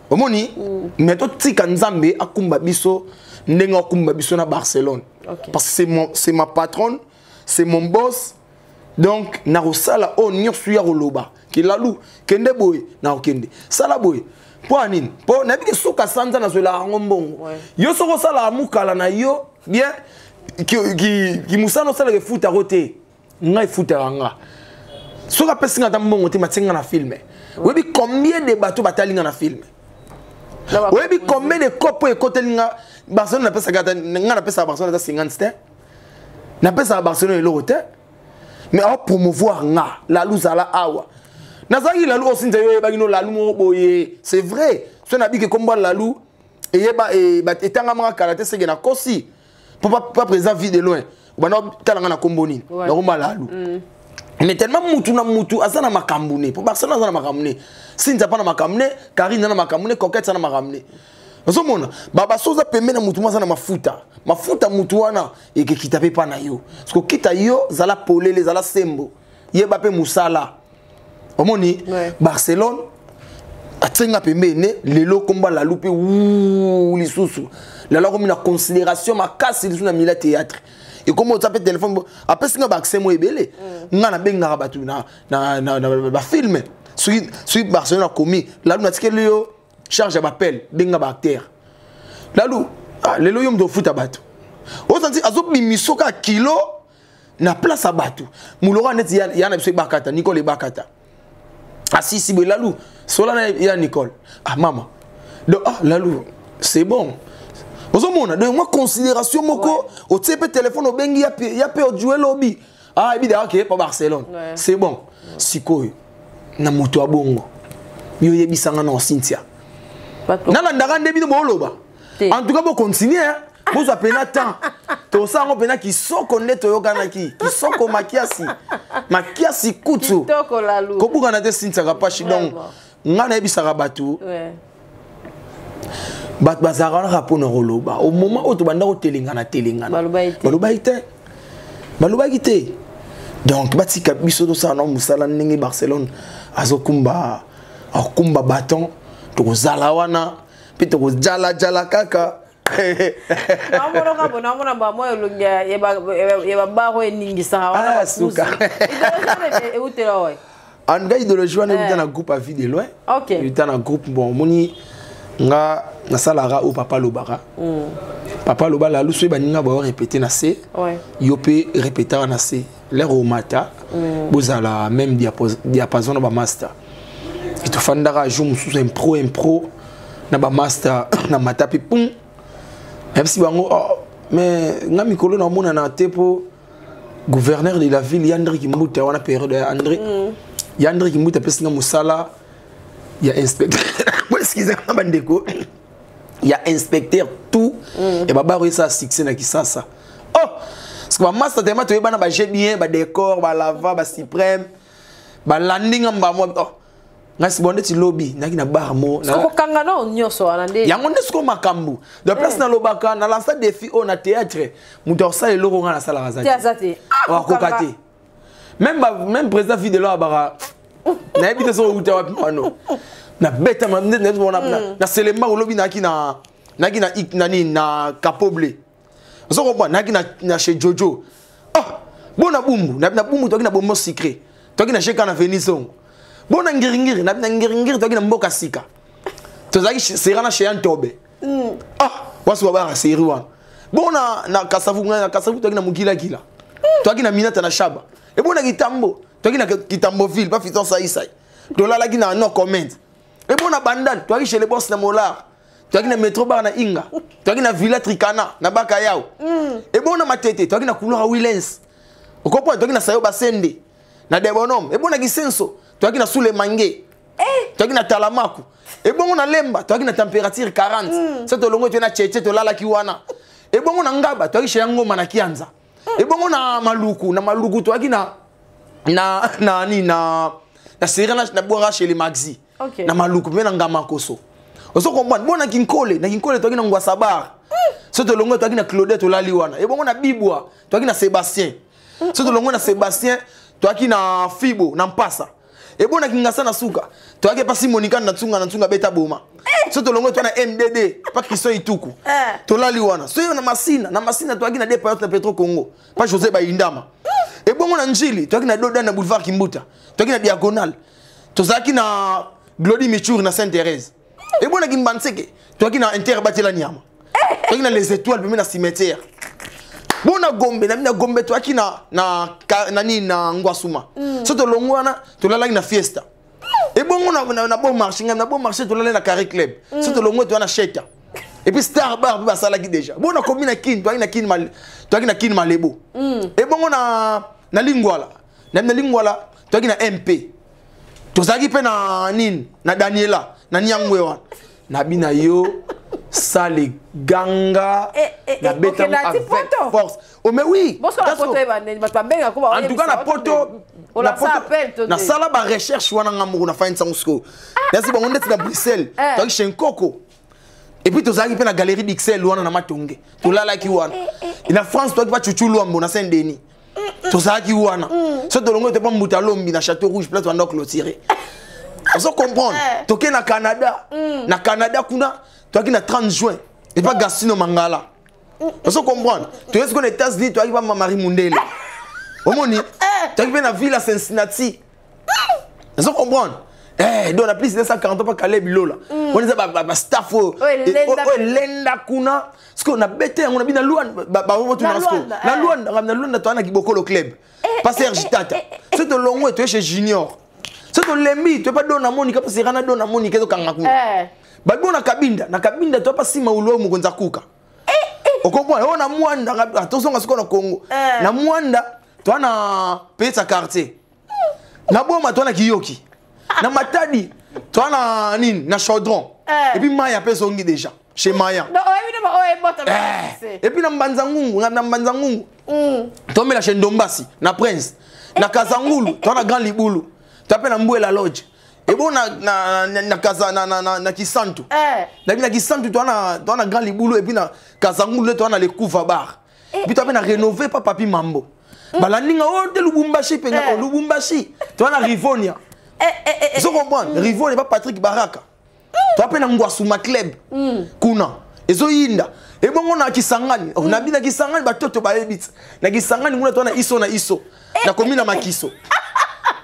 omoni. Mais totika Nzambe akumba biso ndenge akumba biso na Barcelone, parce que c'est ma patronne, c'est mon boss. Donc nakosala oyo nyonso ya koloba ke Lalu, kende boye, nakokende sala boye. Mpo ya nini? Mpo nayebi ke suka sanza nazwelaka yango mbongo. Yo soki osalaka mokala na yo bien, kimosala osalaka efutako te. Ngai efutaka nga. Soki apesi nga ata mbongo te, matie nga na film. Oyebi combien de bato batali nga na film? Oyebi combien de cope oyo ekoteli nga Barcelone? Napesaka ata nga, napesaka Barcelone ata 50 te, napesaka Barcelone eloko te, mais apromouvoir nga. Lalu zala awa, nazalaki Lalu osinza, yo oyebaki no Lalu moko boye. C'est vrai, so nabiki kombo Lalu eyeba etangamaka kala te, seke nakosi mpo pa président Vie de Loin obanda tala nga na kombo nini, nakomba Lalu. Mais tellement mutu na mutu aza na makambo ne, po Barcelone aza na makambo ne, Sinza mpa na makambo ne, Karine aza na makambo ne, Coquette aza na makambo ne. Ozomona babaso oza pembe na mutu mo aza na mafuta, mafuta mutu wana ekekita mpe mpa na yo. Parce que okita yo, zala polele, zala sembo, yeba mpe mosala. Omoni, Barcelone atienga pembeni. Lelo komba Lalu mpe wu lisusu, lelo akomi na considération makasi lisusu na mila théâtre. Ekomi otya mpe telefone, apesi nga baaccès mo ebele. Nga nabengaka bato na bafilm. Soki Barcelone akomi, Lalu, natikeli yo charge ya bapele, benga baacteur. Lalu, ah, lelo yo moto ofuta bato, osanti azobimiso kaka kilo na place ya bato. Moloko neti ya na biso Ebakata, Nicole Ebakata asisi boye, Lalu sola na ya Nicole, ah mama. Donc ah Lalu, c'est bon. Ozomona, donc mwa considération moko, otie mpe telefone, obengi ya mpe ojue lobi, ah ebi daka ke pa Barcelone, c'est bon. Sikoyo na moto ya bongo, yo oyebisanga na Cynthia, nalandaka nde bino booloba. En tout cas, bocontinue, bozwa mpena temps, tosala yango mpena kisoko nde toyokanaki, kisoko makiasi makiasi kutu kobukana te. Cynthia Kapashi, donc ngai nayebisaka bato, bato bazalaka wana kaka mpona koloba. Au moment oyo tobanda kotelengana telengana, balobaki te, balobaki te. Donc batika biso tosala na mosala ndenge Barcelone azokumba, akumba baton. Tokozala wana mpe tokojalajala kaka. Namonaka bo, namona bamwa elongi ya babaro eningisaka wana. Suka. Eutela oyo? En tout cas, idéologie wana euta na groupe à Vie de Loin, euta na groupe. Bon, omoni nga nasalaka oyo papa alobaka. Papa aloba, Lalu, soki baninga bao répété na se, yo mpe répétaka na se. Lere omata, bozala même diapason na bamaster. Tofandaka jour mosusu impro na bamaster na mata mpe pum, nayebisi bango, oh, mais nga mikolo naomonana te mpo gouverneur de la ville Yandri Kimbuta wana, période ya André, Yandri Kimbuta apesi nga mosala ya inspecteur, excusez nga bandeko, ya inspecteur tout ya babaro esala succès na Kisasa. Oh, parce que bamaster tellement toyebana, baje bien, badécor, balava, basuprême, balandi nga mbamo. Oh, ngai si bon, ndeti lobi nayaki na bar mo. Kokanga no nyonso wana nde. Yango nde sikoyo makambo de place. Nalobaka, nalansa défi oyo na théâtre: moto akosala eloko ngai nasalaka aza te. Akoka te. Même président Fidelo abaka, nayebi te soki outa wapi mano nabeta na Selemba. Olobi nayaki na nayaki na nani, na Kapoble, ozo comprendre, nayaki na chez Jojo. Oh, bona Bumbu, na Bumbu toyaki na Bombo Sucré, toyaki na Sheka na Venisongo, bona Ngiringiri, na Ngiringiri toyaki na Mboka Sika, tozalaki sera na chez Antobe. Ah, wasi babaka seri wana. Bona na Kasavu, na Kasavu toyaki na Mokilakila, toyaki na Minata na Shaba, ebona Kitambo, toyaki na Kitambo ville pa Fiton Saisai, tolalaki na no comment. Ebona Bandal, toyaki chez les boss na Molar. Toyaki na Metro Bar na Inga. Toyaki na Villa Tricana na Bakayao. Ebongo na Matete toyaki na couloir ya Willens. Okompona, toyaki na Sayo Basende na Debonhomme. Ebongo na Kisenso toyaki na Sule Mange. Toyaki na Talamaku. Ebongo na Lemba toyaki na température 40. So tolongo toye na Cheche, tolalaki wana. Ebongo na Ngaba toyaki chez Ngoma na Kianza. Ebongo na Maluku, na Maluku toyaki na ni na Serena na Bora chez les Maxi. Na Maluku pe na Ngamakoso. Ozo comprendre, bona Kinkole, na Kinkole toyaki na Ngwasabar. So tolongo toyaki na Claudette, tolali wana. Ebongo na Bibwa toyaki na Sébastien. So tolongo na Sébastien toyaki na Fibo na Mpasa. Ebongo na Kingasa na suka toyaki pa Simonika na Tsunga, na Tsunga beta boma. So tolongo toyaki na MDD pa Christian Ituku. Tolali wana. So na Masina, na Masina toyaki na Depa na Petro Congo pa José Bayindama. Ebongo na Njili toyaki na Dodan na boulevard Kimbuta. Toyaki na Diagonal. Tozalaki na Glody Michour na Sainte-Thérèse. Ebongo na Kimbanseke toyaki na Inter Batela Nyama. Toyaki na Les Étoiles pembeni na cimetière. Bon na Gombe, na na Gombe toyaki na nini na Ngwasuma. So tolongo wana tolalaki na Fiesta. Ebongo na Bon Marché, na Bon Marché tolalaki na Carré Club. So tolongo toyaki na Cheta. Et puis Star Bar pe basalaki déjà. Bon na komi na Kin, toyaki na Kin mal, toyaki na Kin Malebo. Ebongo na Lingwala. Na Lingwala toyaki na MP. Tozalaki pe na nini, na Daniela, na Nyangwe wana. Na bina yo sale ganga na beta avec poto. Force. Oh mais oui. Bon, la poto eba neni, bato babenga ko ba En tout cas na poto, On na a ça poto, appel, to na te. sala ba recherche wana ngambo na find sango. Nasi bango ndeti na Bruxelles, toki chez Nkoko. Et puis tozalaki pe na galerie d'Ixelles wana na Matonge. Tolalaki wana. Na France toki pa Chuchu Luambo na Saint-Denis. Tozalaki wana. So tolongo te pa Mbuta Lombi na Château Rouge place wana clôturer. On comprend. Toke na Canada. Na Canada kuna toki na 30 juin. Et pas Gastino Mangala. On se comprend. Tu es qu'on États-Unis, toi qui vas Marie Mundele. Omoni, tu es na ville à Cincinnati. On se comprend. Eh, donc la plus de 140 pas Caleb Lola. On est ba staff oh. Ouais, Eh, lenda oh, oh, lenda kuna. Ce qu'on a bêté, on a bien na Luanda, ba, on va tout Na dans ce qu'on. Luanda, Na eh. Luanda, na Luanda, toi na Kibokolo club. Pas Serge Tata. C'est de longue, tu es chez Junior. C'est de Lembi, tu es pas Dona Monica parce que Rana Dona Monica to kanga kuna. Ba bon na Kabinda, na Kabinda toi pas Sima Ulo mukonza kuka. On comprend, on a Mwanda, attention à ce qu'on a Congo. Na Mwanda, toi na Pesa quartier. Na Boma toi na Kiyoki. Na Matadi, toi na nini, na Chaudron. Et puis Maya pe songi déjà chez Maya. Non, évidemment, ouais, bon, t'as pas pensé. Et puis na Mbanzangungu, na Mbanzangungu. Toi mais la chaîne Dombasi, na Prince, na Kazangulu, toi na Grand Libulu. Toi pe na Mbouela Lodge. Et bon na Kaza, na Kisantu. Na na Kisantu toi na Grand Libulu et puis na Kazangulu toi na le Kuva Bar. Puis toi pe na rénové pa Papi Mambo. Balandinga oh te Lubumbashi pe na Lubumbashi. Toi na Rivonia. Vous comprenez? Rivonia pas Patrick Baraka. Toi pe na Ngwasuma Club. Kuna. Ezoyinda. Et bon on a Kisangani. On a bien Kisangani ba toto ba ebit. Na Kisangani kuna toi na iso na iso. Na commune na Makiso.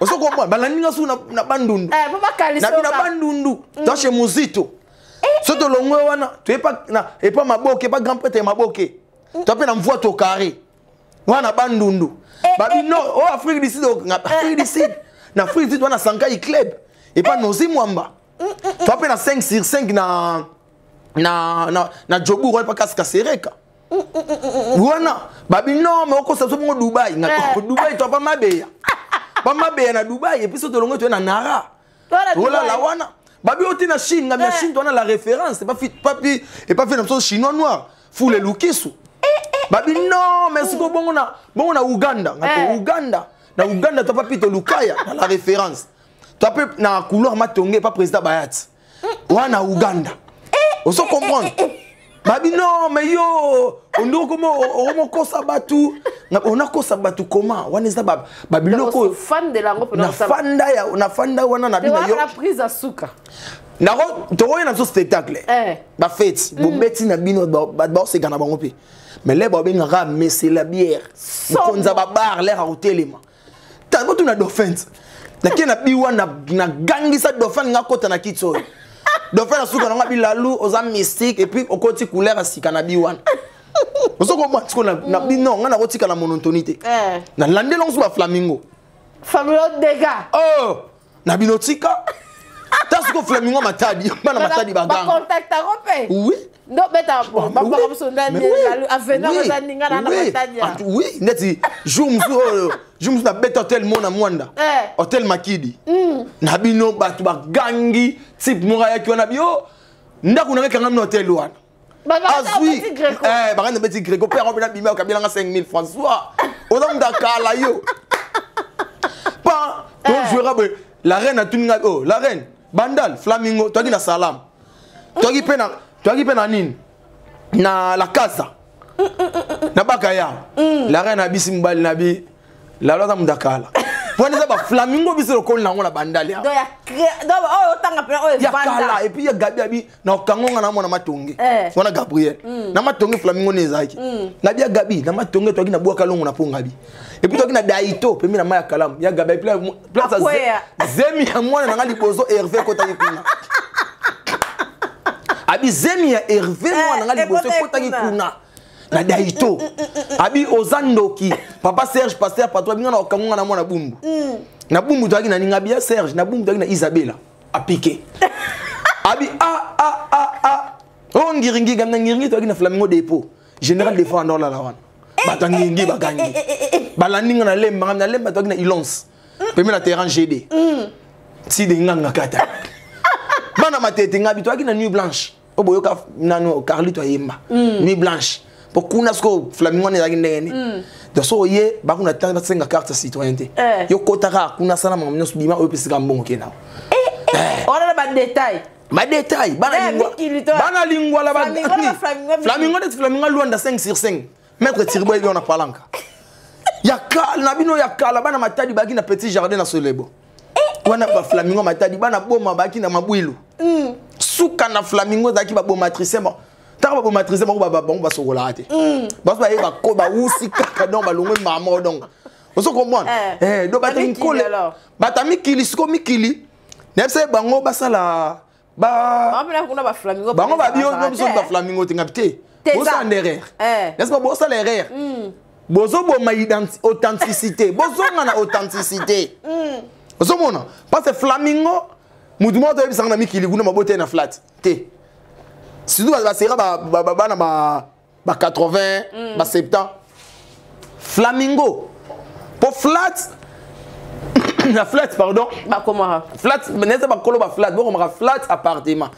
Ozo comprendre? Balandinga su na Bandundu. Eh, papa Kaliso Na bina ka. Bandundu. Toi chez Muzito. Soto longwe wana, tu es pas na et pas Maboke, pas grand prêtre Maboke. Toi pe na mvua to carré. Wana Bandundu. Babi non, oh Afrique du Sud, oh, na Afrique du Sud. Na Afrique du Sud wana Sankai Club. Et pas Nozi Mwamba. Toi pe na 5 sur 5 na Joburg, wana pas Kaska Sereka. Wana, babi non, mais okosa so bongo Dubaï. Na Dubaï toi pas Mabeya. Pas Mabeya na Dubaï et puis soto longwe tu na Nara. Voilà, Voilà Dubaï. la wana. Babi oti na Chine, na Chine toi na la référence, c'est pas fi, pas fi, et pas fi na chinois noir, foule lukisu. Babi non, mais c'est bongo na bongo na Ouganda, na Ouganda, na Ouganda toi pas pito Lukaya na la référence. Toi pe na couloir matonge pas président Bayat. Wana Ouganda. On se comprend. Babi non, mais yo, on doit comment on kosa batu, on a kosa batu comment? Wana eza ba biloko. Donc, fan de lango pe Na na sala. fanda ya, na fanda wana na bina Te yo. wana prise à suka. Na ro, to roye na so spectacle. Ba fête, bo beti na bino ba se gana bango pe. Mais là ba benga ra mais c'est la bière. Somo. Konza ba bar l'air à hotelema. Ta bo tu na dauphin. Na ke na biwa na gangisa dauphin nga kota na kitso. Dauphin na suka na bilalu oza mystique et puis okoti couleur asika na biwa. Ozo ko mwa tiko na bino nga na kotika na monotonité. Na landela nso ba flamingo. Flamingo dégâts. Oh, na bino tika. Ta siko Flamingo Matadi, bana Matadi baganga. Ba contactako mpe? Oui. Ndo beta bapaka biso ndani avenant baza ninga na Matadi. Oui, neti jour mosusu oyo, jour mosusu nabeta hotel mona Mwanda, hotel Makidi. Na bino bato bagangi, type moko ayaki wana bio ndako nanga ekangami na hotel wana. Azwi bakandi beti Greco mpe yango mpe nabimi okabelanga 5000 François oza moto akala yo pa tojouera boye. La reine atuni ngai, oh la reine Bandal Flamingo toyaki na Salam, toyaki mpe na, toyaki mpe na nini na la casa na Bakaya. La reine abisi mobali na bi lalo aza moto akala wana eza baflamingo biso lokoli nango na Bandal ya kala. Et puis ya Gabi abi na okangonga na mwana Matonge wana Gabriel na Matonge Flamingo ne ezalaki na bi ya Gabi na Matonge toyaki na Bwaka Longo na Pongabi. Et puis toyaki na Daito pembe na mai ya Kalamu ya Gabi place zemi ya mwana nanga liboso Hervé ekotaki kuna. Abi zemi ya Hervé mwana nanga liboso ekotaki kuna na Daito. Abi oza ndoki papa Serge pasteur patron binga na okangonga na mwana Bumbu. Na Bumbu toyaki na ninga bia Serge na Bumbu toyaki na Isabella apike. Abi a a a a oh ngiringi gamna ngiringi toyaki na Flamingo dépôt général de fois ndola la wana bato ngiringi bagangi balandi nga na lemba na lemba toyaki na Ilons pembe na terrain GD si de nganga kata bana matete ngabi toyaki na Nuit Blanche oboyoka nano Carlito ayemba Nuit Blanche po kuna siko Flamingo wana ezalaki ndenge nini. Donc soki oye bakuna tanga basenga carte citoyenneté yo kotaka kuna sala makambo nyonso bima oyo pesika mbongo ke nao. Wana na ba détail. Ba détail bana lingwa bana lingwa la ba Flamingo neti Flamingo Luanda 5/5 maître Tirbo ebi on a palanka. Ya kala na bino ya kala bana Matadi baki na petit jardin na Solebo. Wana ba Flamingo Matadi bana boma baki na Mabwilu. Suka na Flamingo zaki ba bomatricien bon. Tant ba bomatricien bango ba bango ba sokola te. Ba ba ba ko ba wusi kaka donc ba longwe mama donc. Ozo comprendre? Eh do ba mikoli. Ba ta mikili siko mikili. Nefse bango basala ba kuna ba Flamingo. Bango ba bio biso ba Flamingo te ngapte. Bosa en erreur. N'est-ce pas bosa l'erreur? Bozo boma authenticité. Bozo ngana authenticité. Ozo mona parce que Flamingo mutu moto yebisa na mikili kuna mabote na flat te. Surtout ba sera ba ba na ba 80 ba 70 Flamingo pour flat na flat pardon ba comment flat neza ba kolo ba flat ba komaka flat appartement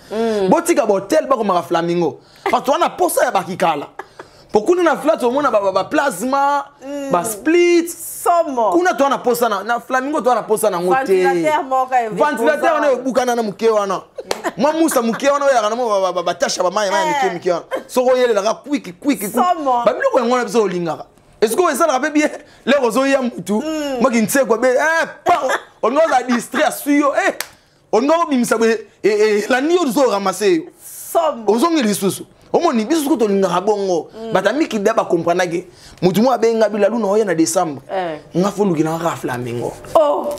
botika ba hotel ba komaka Flamingo parce que wana posa ya bakikala pour kuna na flat omona ba plasma ba split somo kuna to na posa na Flamingo to na posa na ngote ventilateur na ebukana na muke wana mwa musa muke wana ya kana mo ba tasha ba mai mai mike mike wana soko yelela ka quick quick ba biloko yango na biso olingaka. Est-ce que ça rappelle bien les roseaux ya mutu moi qui ne sais quoi eh pa on nous a distrait à suyo eh on nous bimisa et la ni ozo ramasser somo ozongi lisusu omoni biso ko tolingaka bongo batami ki da ba comprendre ke mutu mo abenga bila luna oya na décembre nga folukina nga Flamingo oh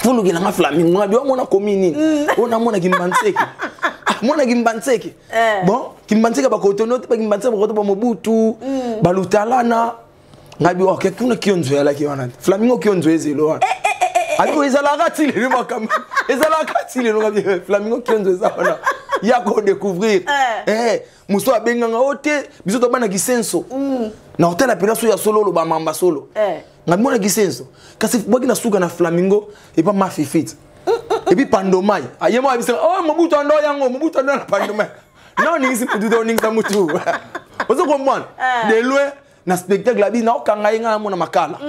folukina nga Flamingo nga bi omona komini ona mona kimbanseki mona kimbanseki bon kimbanseki ba kotono ba kimbanseki ba koto ba Mobutu ba lutalana ngabi ok kuna kionzo ya laki wana Flamingo kionzo ezelo wana abi ezalaka ti lelo makambo ezalaka ti lelo ngabi Flamingo kionzo eza wana ya ko découvrir eh muso abenganga ote biso to bana kisenso na hotel apela so ya solo lo ba mamba solo ngabi mona kisenso kasi bwaki na suka na Flamingo et pas ma fifite et puis Pandomai ayemo abisa oh Mobutu ando yango Mobutu ando na Pandomai non ningisi mutu to ningisa mutu ozo comprendre de loin na spectacle abi na okanga yenga na mona makala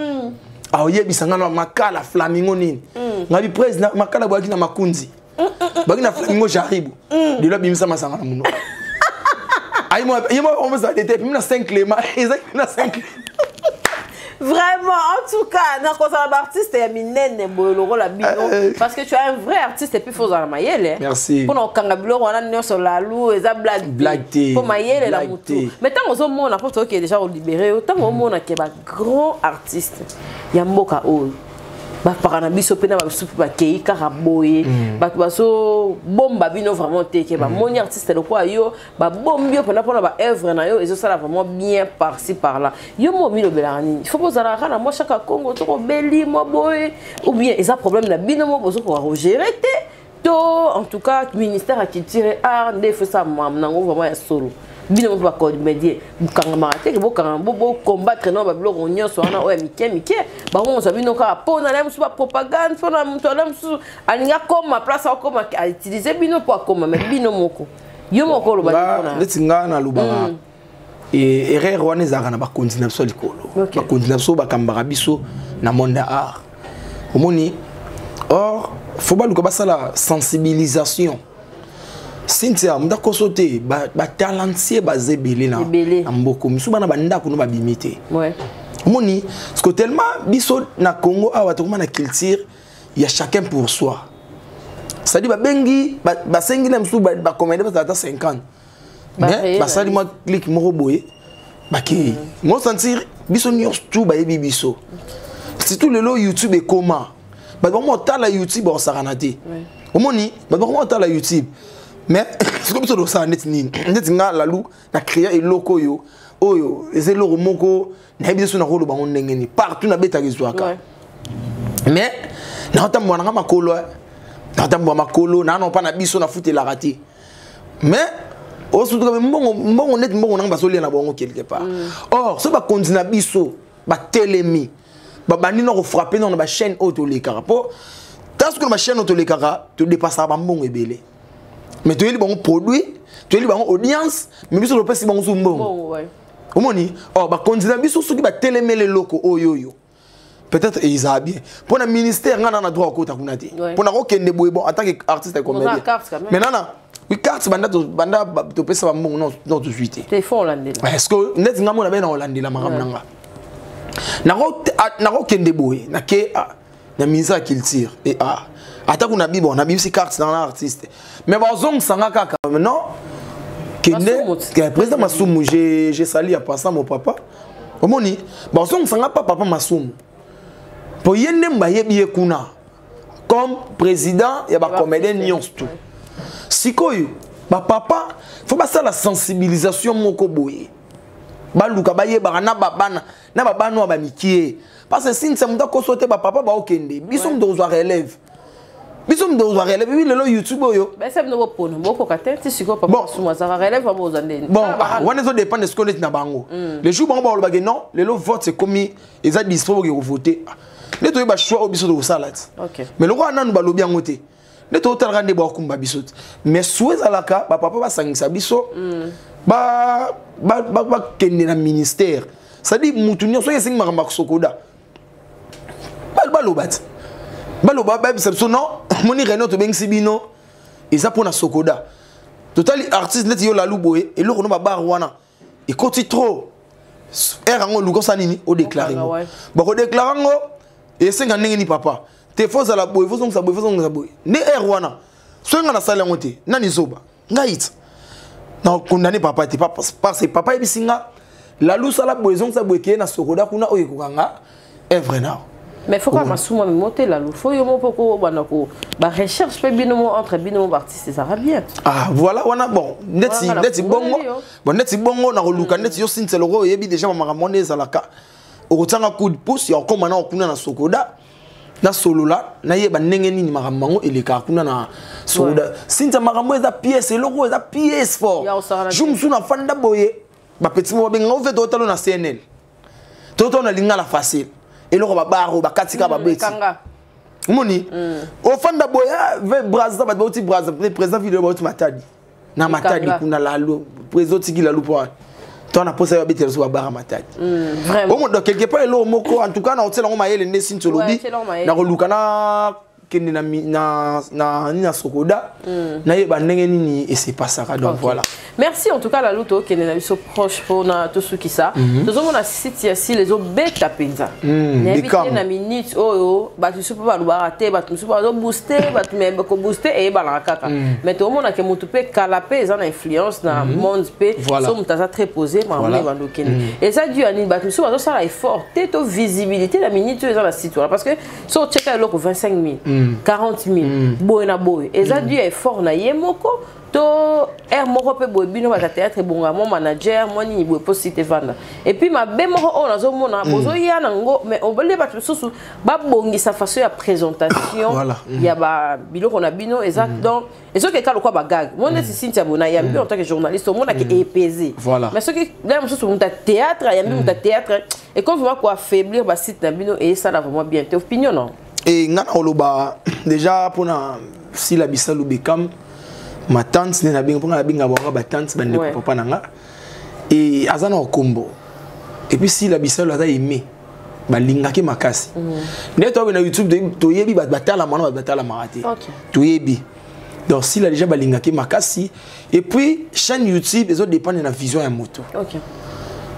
aoyebisa nga na makala Flamingo nini ngabi président makala bwaki na makunzi bwaki na Flamingo jaribu de là bimisa masanga na muno ayi moi on va s'arrêter puis na 5 Clément exact na 5. Vraiment, en tout cas, dans le artiste, il y a minene boyo la bino parce que tu es un vrai artiste et puis faut la mayele. Merci. Pour nos kangabilo on a nyo sur la lou et ça blague. Blague pour mayele la mutu. Mais tant aux monde on a qui est déjà libéré, autant au monde qui est grand artiste. Il y a mboka oyo. Ba parana biso pe na ba supu ba kei karaboye ba baso bomba bino vraiment te ke ba moni artiste le quoi yo ba bombi yo pona pona ba œuvre na yo et ça la vraiment bien par ci par là yo mo milo belani il faut poser la na moi chaque Congo to beli moi boy ou bien eza problème na bino mo bozo ko gérer te To en tout cas ministère ya culture et art nde efesa mamu nango vraiment ya solo. Bino moko bacomédien bokangamaka te ke bokangama bocombattre nao babiloko nyonso wana oyo ya mike mike bango kozwa bino kaka mpo na mosusu bapropagande mpo na moto ala mosusu alingi akoma place akoma autilize bino mpo akoma me bino moko yo moko oloba neti nga nalobaka erreur wana ezalaka na bakonzi na biso ya likolo. Bakonzi na biso bakambaka biso na monde ya art, omoni. Or fo baluka basala sensibilisation. Cynthia, moto akoso te, batalentie baza ebele na mboka misu, bana bandako no babimi te, omoni. Parce que tellement biso na Congo awa tokoma na culture ya chacun pour soi, c'est-à-dire babengi, basengi na mosusu bacomédien bazala ata 50, mais basali mwa clique moko boye, bakei mo sentir biso nyonso tu bayebi biso. Surtout lelo YouTube ekoma, bato bango otala YouTube bakosakana te, omoni, bato bango otala YouTube. Mais sikoyo biso tosala neti nini? Neti nga Lalu na créa eloko oyo, oyo eza eloko moko nayebi te so nakoloba ngo ndenge nini. Partout nabetaka, ezwaka, mais naotambola nanga makolo, naotambola makolo naa mpa na biso nafutelaka te. Mais osutuka mbongo, mbongo neti mbongo nanga bazolia na bango quelque part. Or so bakonzi na biso batelemi, babandi na kofrapper nano na bachaîne oyo tolekaka, mpo ta soki na bachaîne oyo tolekaka, todépasaka bambongo ebele. Mais toyeli bango produit, toyeli bango audience, mais biso topesi bango su mbongo, omoni. Or bakonzi na biso soki batelemeli eloko oyo oyo, peut-être ezala bien. Mpo na ministère, nga na droit okota kuna te mpo na kokende boye. Bon, en tant que artiste et comédien, mais nana oui, carte banda banda topesa bambongo, non non, tozwi te. Est-ce que neti nga mona be na olandela makambo na nga, nakokende boye, nake na ministère ya culture et art, ata kuna bi, bon, nabimisi carte na artiste, mais bazongisanga kaka non, kende président Masumu. J'ai sali en passant mon papa, omoni, bazongisanga pa papa Masumu, mpo ye nde bayebi ye kuna comme président ya bacomédien nyonso tu. Sikoyo bapapa fo basala sensibilisation moko boye, baluka bayebaka na babana, na babana oyo bamikie, parce que sinisa moto akoso te, bapapa baokende, biso moto kozwa relève, biso moto kozwa relève. Ebi lelo YouTube oyo bon, wana ezodépendre sikoyo neti na bango. Le jour bango balobake non, lelo vote ekomi, eza dispo, boke kovote, nde toyeba choix oyo biso tokosala ti. Mais lokola nanu balobi yango te, nde totalaka nde bakumba biso te. Mais su ezalaka bapapa basangisa biso, bakende na ministère, c'est-à-dire mutu nyonso soki esengi makambo ya SOCODA, baloba ti, baloba, bayebisa biso non, moni réunion tobengisi bino eza mpona SOCODA. Totali artiste neti yo Lalu boye, eloko no babare wana ekoti trop ere yango, oluka osala nini, odéclare ngo. Bakodéclare yango, esenga ndenge nini? Papa te, fo ozala boye, fo ozongisa boye, fo ozongisa boye. Nde ere wana soki nga nasali yango te, nani zoba? Ngai ti nakondane papa te, parce que papa yebisi nga: Lalu, sala boye, ezongisa boye, keye na SOCODA kuna oyo ekokanga œuvre nao. Mais faut kaka Masumu amemo te. Lalu, fo yo moko kobanda ko barecherche mpe bino mo, entre bino mo baartiste, ezalaka bien. Ah voilà, wana bon, neti bongo, bon, neti bongo nakoluka neti yo Sintia loko oyebi déjà bamakambo wana ezalaka, okotianga coup de pouce ya kokóma na kuna na SOCODA, nasolola, nayeba ndenge nini makambo yango elekaka kuna na SOCODA. Sintia, makambo eza pièce, eloko eza pièce fort. Jour mosusu nafanda boye, bapeti mo babenganga ofe, totalo na CNL, totalo na Lingala Facile, eloko babaro bakatika, babeti, omoni, ofanda boye ve Braza, bato bauti Braza, président video bauti Matadi, na Matadi kuna Lalu, président otiki Lalu mpo to na posa babetela so babara Matadi. Omo donc quelque part eloko moko, en tout cas na otiela yango mayele nde Sinti olobi, nakoluka na kende na na na nini na SOCODA, nayeba ndenge nini esepasaka. Donc voilà. Merci en tout cas Lalu. Tokende na biso proche mpona tosukisa. Tozomona site ya sile ezobeta mpenza. Nayebi te na minute oyo bato mosusu mpo balobaka te, bato mosusu bazobooste bato, me kobooste eyebanaka kaka. Mais tozomona ke motu mpe kala mpe eza na influence na monde mpe. So moto aza très posé, makambo ebanda okende. Eza dû ya nini? Bato mosusu bazosala effort te to visibilité na minute oyo eza na site wana? Parce que so otieka eloko 25 000 40 000 boye na boye, eza dû ya effort na ye moko to aire moko mpe boye. Bino bato ya théâtre, ebonga mwa manager, mwa nini boye, mpo site evanda. Et puis mabe moko oyo nazomona, bozoya nango, mais obele bato mosusu babongisa façon ya présentation ya babiloko na bino. Eza donc ezokeka lokwa bagag mo neti Cynthia boye nayambi en tant que journaliste, omonaki epese. Mais soki la mosusu moto ya théâtre ayambi moto ya théâtre, ekomi vraiment koaffaiblir basite na bino e esala vraiment bien te. Opinion non? E nga na koloba déjà mpona Sila Bisalu Bekam, ma tante nde nabenga, mpo nga nabenga bango batante, bandeko. Papa na nga e aza na okombo. Et puis Sila Bisalu aza aimé, balingaki makasi. Nde toyebi na YouTube, toyebi bato batalama na bato batalamaka te. Toyebi. Donc Sila déjà balingaki makasi. Et puis chaîne YouTube ezodépendre na vision ya moto.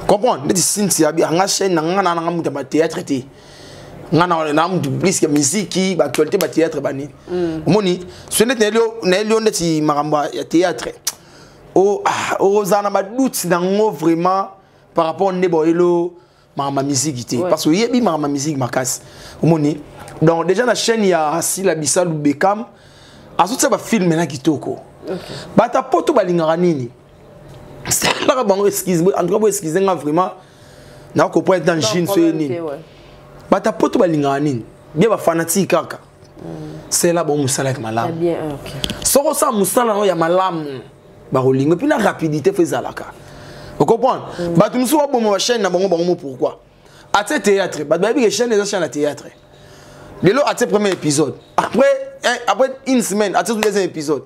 Comprendre neti Cynthia abi anga chaîne na nga na nga moto ya bathéâtre te, nga na mutu plus ya musique, baactualité, bathéâtre, banini. Omoni so neti nayeli yo neti makambo ya théâtre, ozala na badoute nango vraiment par rapport nde boyelo makambo ya musique te, parce que oyebi makambo ya musique makasi. Omoni, donc déjà na chaîne ya Sila Bisalu Bekam, azotia bafilm na kitoko. Bato poto balingaka nini? Salaka bango excuse, en tout cas bo excuse nga vraiment, nakoprendre na jeune so ye nini. Bato poto balingaka nini? Bien, bafanatike kaka sela bango mosala ya malamu. Soki osala mosala nango ya malamu, bakolinga. Et puis na rapidité fo ezalaka, ocomprendre. Bato mosusu baboma bachaîne na bango mo. Pourquoi atie théâtre? Bato bayebi ke chaîne eza chaîne ya théâtre. Lelo atie premier épisode, après une semaine atie deuxième épisode.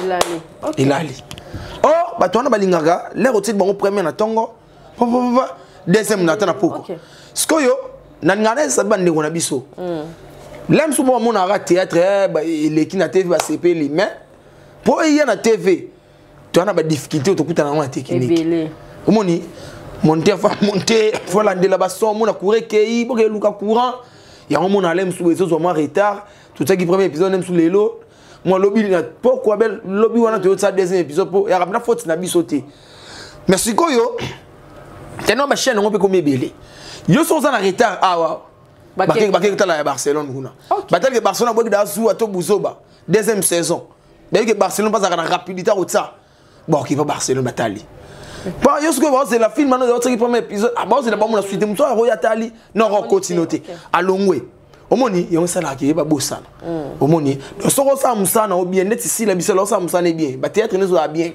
Elali. Elali. Or bato wana balingaka lere otieli bango premier na ntongo, deuxième na ata na poko. Sikoyo nalingaka na esabi bandeko na biso le mosusu, bo bamonaka théâtre eleki na TV, basepeli. Mais mpo eya na TV, toya na badifficulté oyo tokutana yango na technique. Omoni, monte fa monte, fo alandela bason, omona courant ekei, boke eluka courant yango, omona ale mosusu ezozwa mwa retard. Totiaki premier épisode nde mosusu lelo, mwa lobi na pokwa be lobi wana toyotia deuxième épisode, mpo yaka mpena faute na biso te. Mais sikoyo teno bachaîne yango mpe komi ebele. Yo so oza na retard awa, bakei kotala ya Barcelone kuna, batalike Barcelone aboyaki da zuwa to buzoba deuxième saison. Bayebi ke Barcelone bazalaka na rapidité akotia, bon, okipa Barcelone batali. Bon, yo sikoyo baozela film wana otiaki premier épisode, baozela bamona suite. Mosu akoya atali noko akotinio te, alongwe. Omoni, yango esalaka ye babosana. Omoni, donc soki osala mosala na yo bien, neti Sila Biso osala mosala ne bien, bathéâtre nde ezozala bien.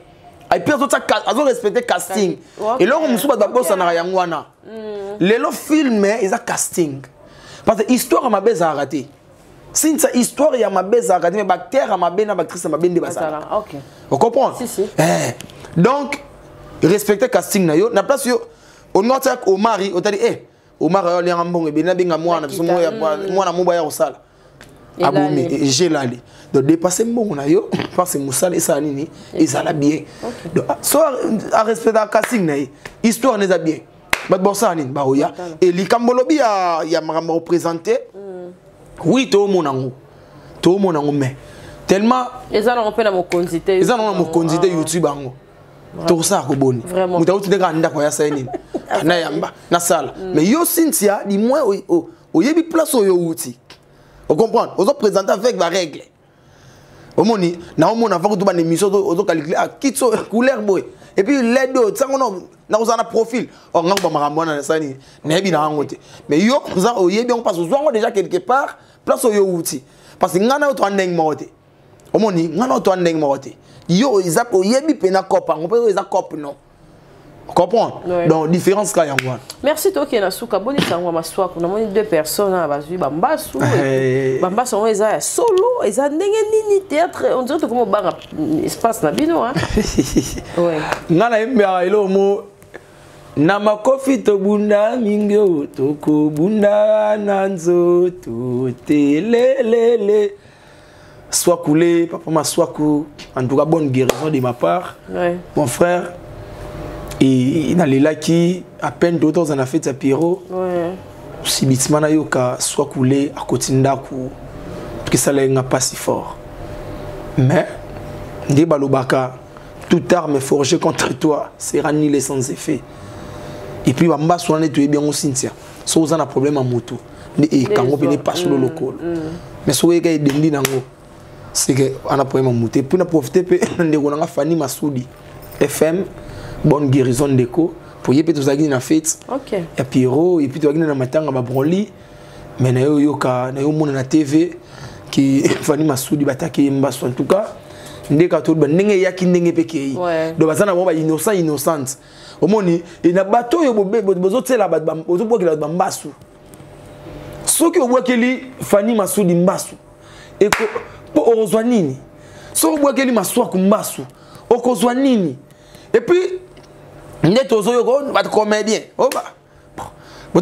Et puis azorespecte casting. Eloko mosusu bato babosanaka yango wana. Lelo film eza casting, parce que histoire ya mabe ezalaka te. Sinisa histoire ya mabe ezalaka te, mais baacteur ya mabe na baactrice ya mabe nde bazalaka. Ocomprendre? Si. Donc respecte casting na yo. Na place yo oninga otia Omari, otali eh Omar oyo alianga mbongo ebele, nabenga mwana biso, mwana mo baya kosala abomi gelali. Donc dépasse mbongo na yo, parce que mosala esala nini, ezala bien. Donc so arespectaka casting na ye, histoire na eza bien, bato bosala nini, baoya. E likambo lobi ya makambo représente, oui, toomona yango, toomona yango, mais tellement Eza nango mpe na mokonzi te. Eza nango na mokonzi te. YouTube yango tokosala koboni, moto auti ndenge ndako ya sala nini, nayamba nasala. Mais yo Cynthia, du moins oyebi place oyo outi, ocomprendre, ozoprésente avec barègle. Omoni, naomona avant kutu bana émission, ozocalcule kiti oyo couleur boye, et puis led oyo ntango nakozala na profil or nga koba makambo wana nasala nini, nayebi na yango te. Mais yo oza oyebi yango, parce ozwa yango déjà quelque part, place oyo outi. Parce que nga na yo toa ndenge moko te. Omoni, nga na yo toa ndenge moko te. Yo eza oyebi mpena cope yango mpe oyo eza cope, non, comprendre? Donc différence ka yango wana. Merci. Tokende na suka. Boni sango ya Maswaku? Namoni deux personnes na bazwi bambasu. Bambasu yango eza ya solo, eza ndenge nini? Théâtre, on dirait tokoma obanga espace na bino, hein? Ouais. Nga nayembaka eloko mo na makofi, tobunda mingi oyo tokobunda na nzoto te lelele. Swakule, papa Maswaku, en tout cas bonne guérison de ma part. Mon frère, et nalelaki à peine d'autres en a fait à Pierrot. Subitement nayoka Swakule akoti ndako, tosala nga pasi fort. Mais nde balobaka, toute arme forgée contre toi sera nulle et sans effet. Et puis bambasu wana toyebi yango, Cynthia, so oza na problème ya moto nde ekango mpe nepasolo lokolo. Mais soki oyeka edendi nango, c'est que ana problème ya motu. Epuis na profite mpe na ndeko na nga Fanny Masudi FM, bonne guérison ndeko, po ye mpe tozalaki na fete ya Pierrot, epuis tozalaki na matanga babronli. Mais na yo oyoka, na yo omona na TV ki Fanny Masudi bataki ye mbaso. En tout cas, nde kaka toloba ndenge eyaki, ndenge mpe kei. Donc baza na bango bainnocent, innocente. Omoni e na bato oyo bozotiela, bozobwakela bato bambasu. Soki obwakeli Fanny Masudi mbasu, mpo okozwa nini? Soki obwakeli Maswaku mbasu, okozwa nini? Et puis nde tozoyoka bato comédien oba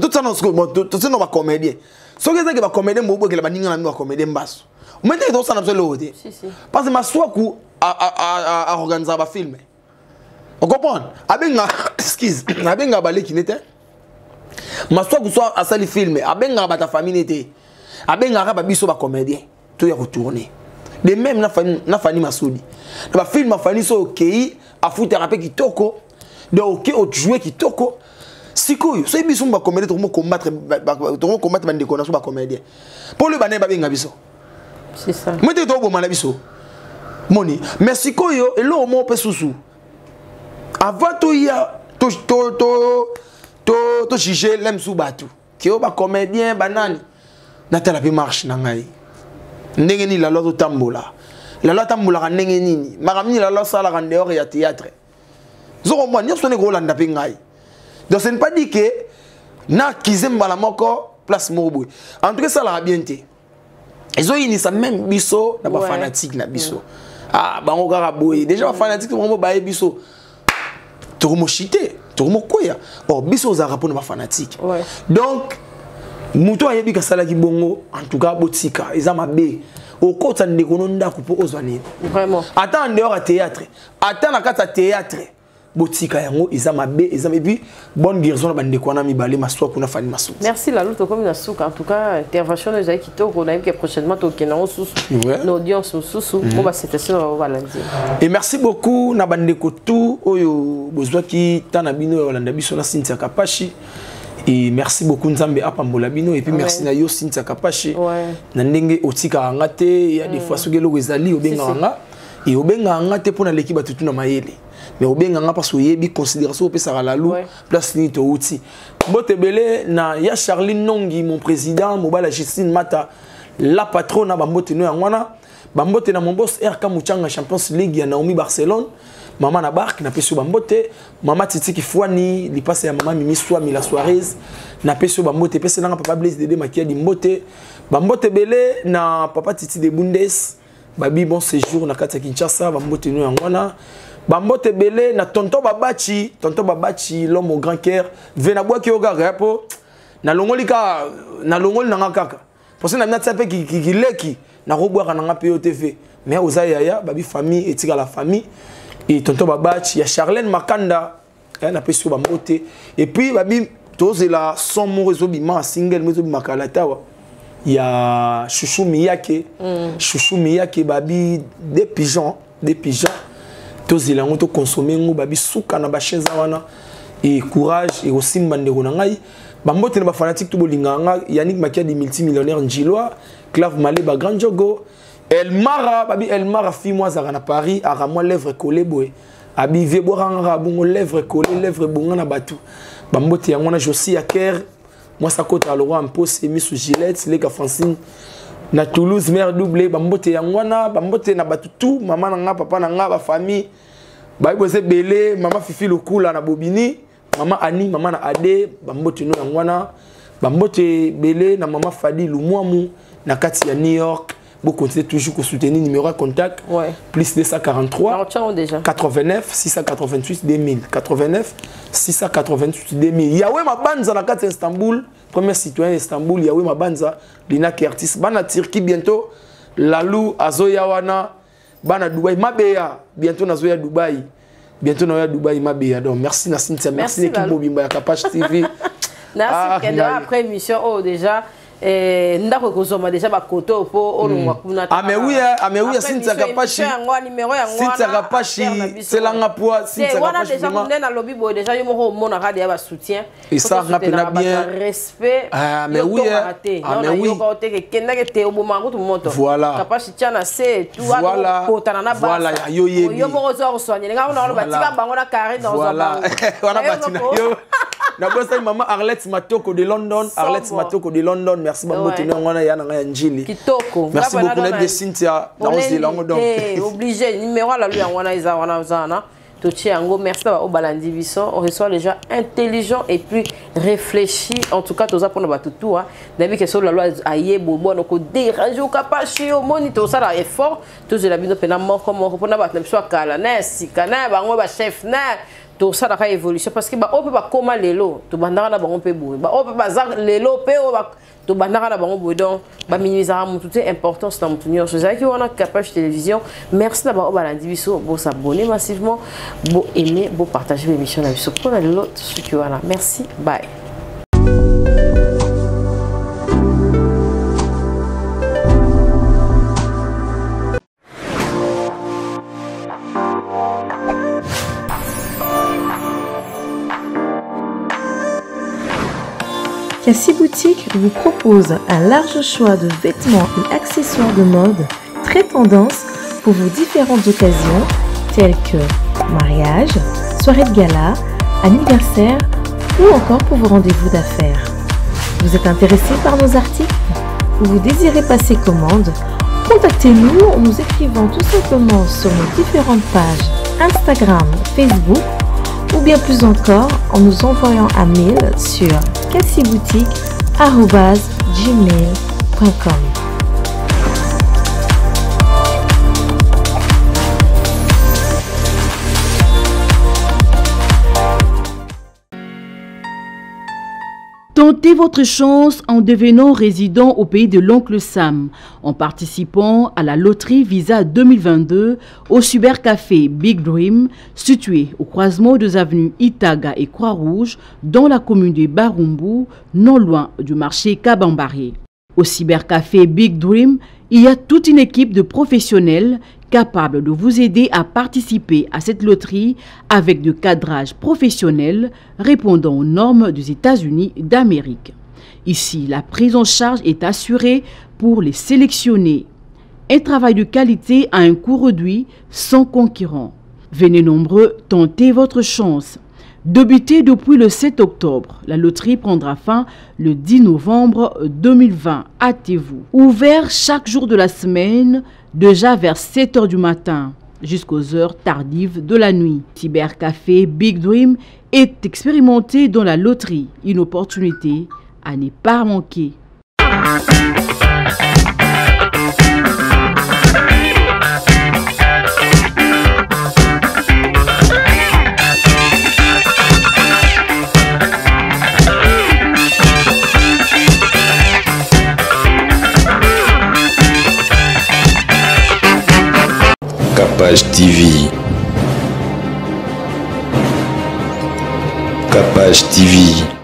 totiana bacomédien. Soki ezaki bacomédien, bobwakela baninga na bino bacomédien mbasu, ometeke tokosala biso eloko te, parce que Maswaku aorganisaka bafilm, ocomprendre? Abenga, excuse, abengaka baleki ne te. Maswaku so asali film, abengaka bato ya famille ne te, abengaka babiso bacomédien to ya kotourner. De même na Fanny Masudi, na bafilm afani, so okei, afutaka mpe kitoko. Donc oke, ojoue kitoko. Sikoyo soki biso bacomédien tokocombattre bandeko na so bacomédien, mpo oyo banaye babenga biso mo te, tokoboma na biso moni. Mais sikoyo eloko moko mpe susu, avant toya tojuge lemsu bato ke oyo bacomédien banani, natala mpe marche na ngai ndenge nini lalo azotambola, lalo atambolaka ndenge nini, makambo nini lalo asalaka dehors ya théâtre. Zokomwa nyonso ndenge kolanda mpe ngai. Donc ce n'est pas dit que naakize mbala moko place moko boye. En tout cas, esalaka bien te, ezoyinisa même biso na bafanatique na biso. Ah, bango kaka boye déjà, bafanatique bango baye biso tokomoshite, tokomokweya. Or biso ozalaka mpona bafanatique. Donc moto ayebi kasalaki bongo, en tout cas botika, eza mabe. Okota ndeko no ndako mpo ozwa nini? Ata en dehors ya théâtre, ata na kati ya théâtre, botika yango, eza mabe, eza. Et puis bonne guérison na bandeko wana mibale, Maswa kuna Fanny Masuti. Merci Lalo, tokomi na suka. En tout cas, intervention oyo ezali kitoko. Nayebi ke prochainement tokende yango susu na audience mosusu po bacitation na bango balandi. Et merci beaucoup na bandeko tout oyo bozwaki temps na bino ya kolanda biso na Cynthia Kapashi. Et merci beaucoup, Nzambe apambola bino. Et puis merci na yo Cynthia Kapashi na ndenge otikaka nga te. Ya des fois soki eloko ezali, obengaka nga. E obengaka nga te mpo naleki bato tu na mayele, mais obengaka nga parce oyebi considération opesaka Lalu, place nini touti. Mbote ebele na ya Charline Nongi, mon président, mobala Justine Mata, la patronne. Bambote no yango wana. Bambote na mon boss RK Muchanga, Champions League ya Naomi Barcelone, mama na bark, napesi yo bambote. Mama Titi Kifwani, lipasa ya mama Mimi Swami la Soares, napesi yo bambote. Epesi nanga papa Blaise Dede Makiadi mbote. Bambote ebele na papa Titi de Bundes, babi bon séjour na kati ya Kinshasa, bambote no yango wana. Bambote ebele na tonton Babachi, tonton Babachi, l'homme au grand cœur. Ve nabwaki yo kaka po nalongoli kaka, nalongoli nanga kaka parce que na natia mpe kileki, nakobwaka nanga mpe yo te ve, mais oza yaya, babi famille etikala famille. Et tonton Babachi ya Charlène Makanda, napesi yo bambote. Et puis babi tozela son moko ezobima, single moko ezobima kala tawa ya Chouchou Miyake. Chouchou Miyake, babi des pigeons, des pigeons, tozela yango, tokonsome yango, babi suka na bachaise wana. Et courage ekosimba ndeko na ngai. Bambote na bafanatique to bolingaka nga, Yannick Makiadi, multimillionnaire njilwa, Clave Maleba, grand jogo, Elmara, babi Elmara fi moi azalaka na Paris, aka mwa lèvre collé boye, abi vie bwakangaka bongo, lèvre collé, lèvre bonga na bato. Bambote yango wana. Josi ya ker mwasi akota lokwa mpose misu Gillette, leka Francine na Toulouse, mare double. Bambote yango wana. Bambote na bato tout, mama na nga, papa na nga, bafamille bayebi boza ebele. Mama Fifi Lukula na Bobini, mama Ani, mama na Ade, bambote no yango wana. Bambote ebele na mama Fadi Lumwamu na kati ya New York. Bocontinue toujours kosoutenir. Numéro ya contact: plus 243 Alors, tiens, déjà. 89 688 2000, 89 688 2000. Yawe Mabanza na kati ya Istanbul, premier citoyen Istanbul, Yawe Mabanza Linaki artiste. Bana Turquie, bientôt Lalu azoya wana. Bana Dubai, Mabeya, bientôt nazoya Dubai, bientôt nazoya Dubai, Mabeya. Donc merci na Cynthia, merci, Merci, l'équipe Lalo. mobimba ya Kapash TV. Merci. Ah, Kendo, ngai. après émission, oh, déjà. Eh, ndako ekozwama deja bakoto mpo olongwa hmm. kuna ah mais oui ah mais oui Cynthia Kapashi numéro yango Cynthia Kapashi selanga poa Cynthia wana deja nde nalobi boye deja yo moko omonaka deja basoutien esanga mpena bien respect ah mais oui ah mais oui yoka te kendake te obomaka kutu moto voilà Kapashi tia na se tout voilà kotana na voilà yo yebi yo moko ozo kosoigner nga ona oloba tika bango na carré dans voilà wana bati na yo nabosani mama Arlette Matoko de London Arlette Matoko de London merci bambote nde yango wana ya na ngai ya njili kitoko merci beaucoup nayebi ke Cynthia nakozela yango donc obligé numéro alalu yango wana eza wana oza wana totie yango merci na baoyo balandi biso on reçoit les gens intelligents et puis réfléchis en tout cas toza mpona bato tout nayebi ke so lalo aye bobwana okoderange okapashi omoni tosala effort tozela bino mpena moko moko mpona bato na biso ya kala na ya sika na ya bango bachef na tosalaka évolution parce que baoyo mpe bakóma lelo tobandaka na bango mpe boye baoyo mpe baza lelo mpe oyo tobandaka na bango boye donc baminimisaka motu te importance na motu nyonso ezalaki wana capage télévision merci na baoyo balandi biso bosabonne massivement boaime bopartage baémission na biso mpo na lelo tosuki wana merci bye. Cassie Boutique vous propose un large choix de vêtements et accessoires de mode très tendance pour vos différentes occasions telles que mariage, soirée de gala, anniversaire ou encore pour vos rendez-vous d'affaires. Vous êtes intéressé par nos articles ou vous désirez passer commande? Contactez-nous en nous écrivant tout simplement sur nos différentes pages Instagram, Facebook ou bien plus encore en nous envoyant un mail sur cassiboutique@gmail.com. Tentez votre chance en devenant résident au pays de l'oncle Sam, en participant à la loterie Visa 2022 au cybercafé Big Dream, situé au croisement des avenues Itaga et Croix-Rouge, dans la commune de Barumbu, non loin du marché Kabambaré. Au cybercafé Big Dream, il y a toute une équipe de professionnels capables de vous aider à participer à cette loterie avec de cadrage professionnel répondant aux normes des États-Unis d'Amérique. Ici, la prise en charge est assurée pour les sélectionner. Un travail de qualité à un coût réduit, sans concurrent. Venez nombreux tenter votre chance. Débutée depuis le 7 octobre, la loterie prendra fin le 10 novembre 2020. Hâtez-vous. Ouvert chaque jour de la semaine, déjà vers 7 heures du matin jusqu'aux heures tardives de la nuit. Cybercafé Big Dream est expérimenté dans la loterie. Une opportunité à ne pas manquer. Capage TV. Capage TV.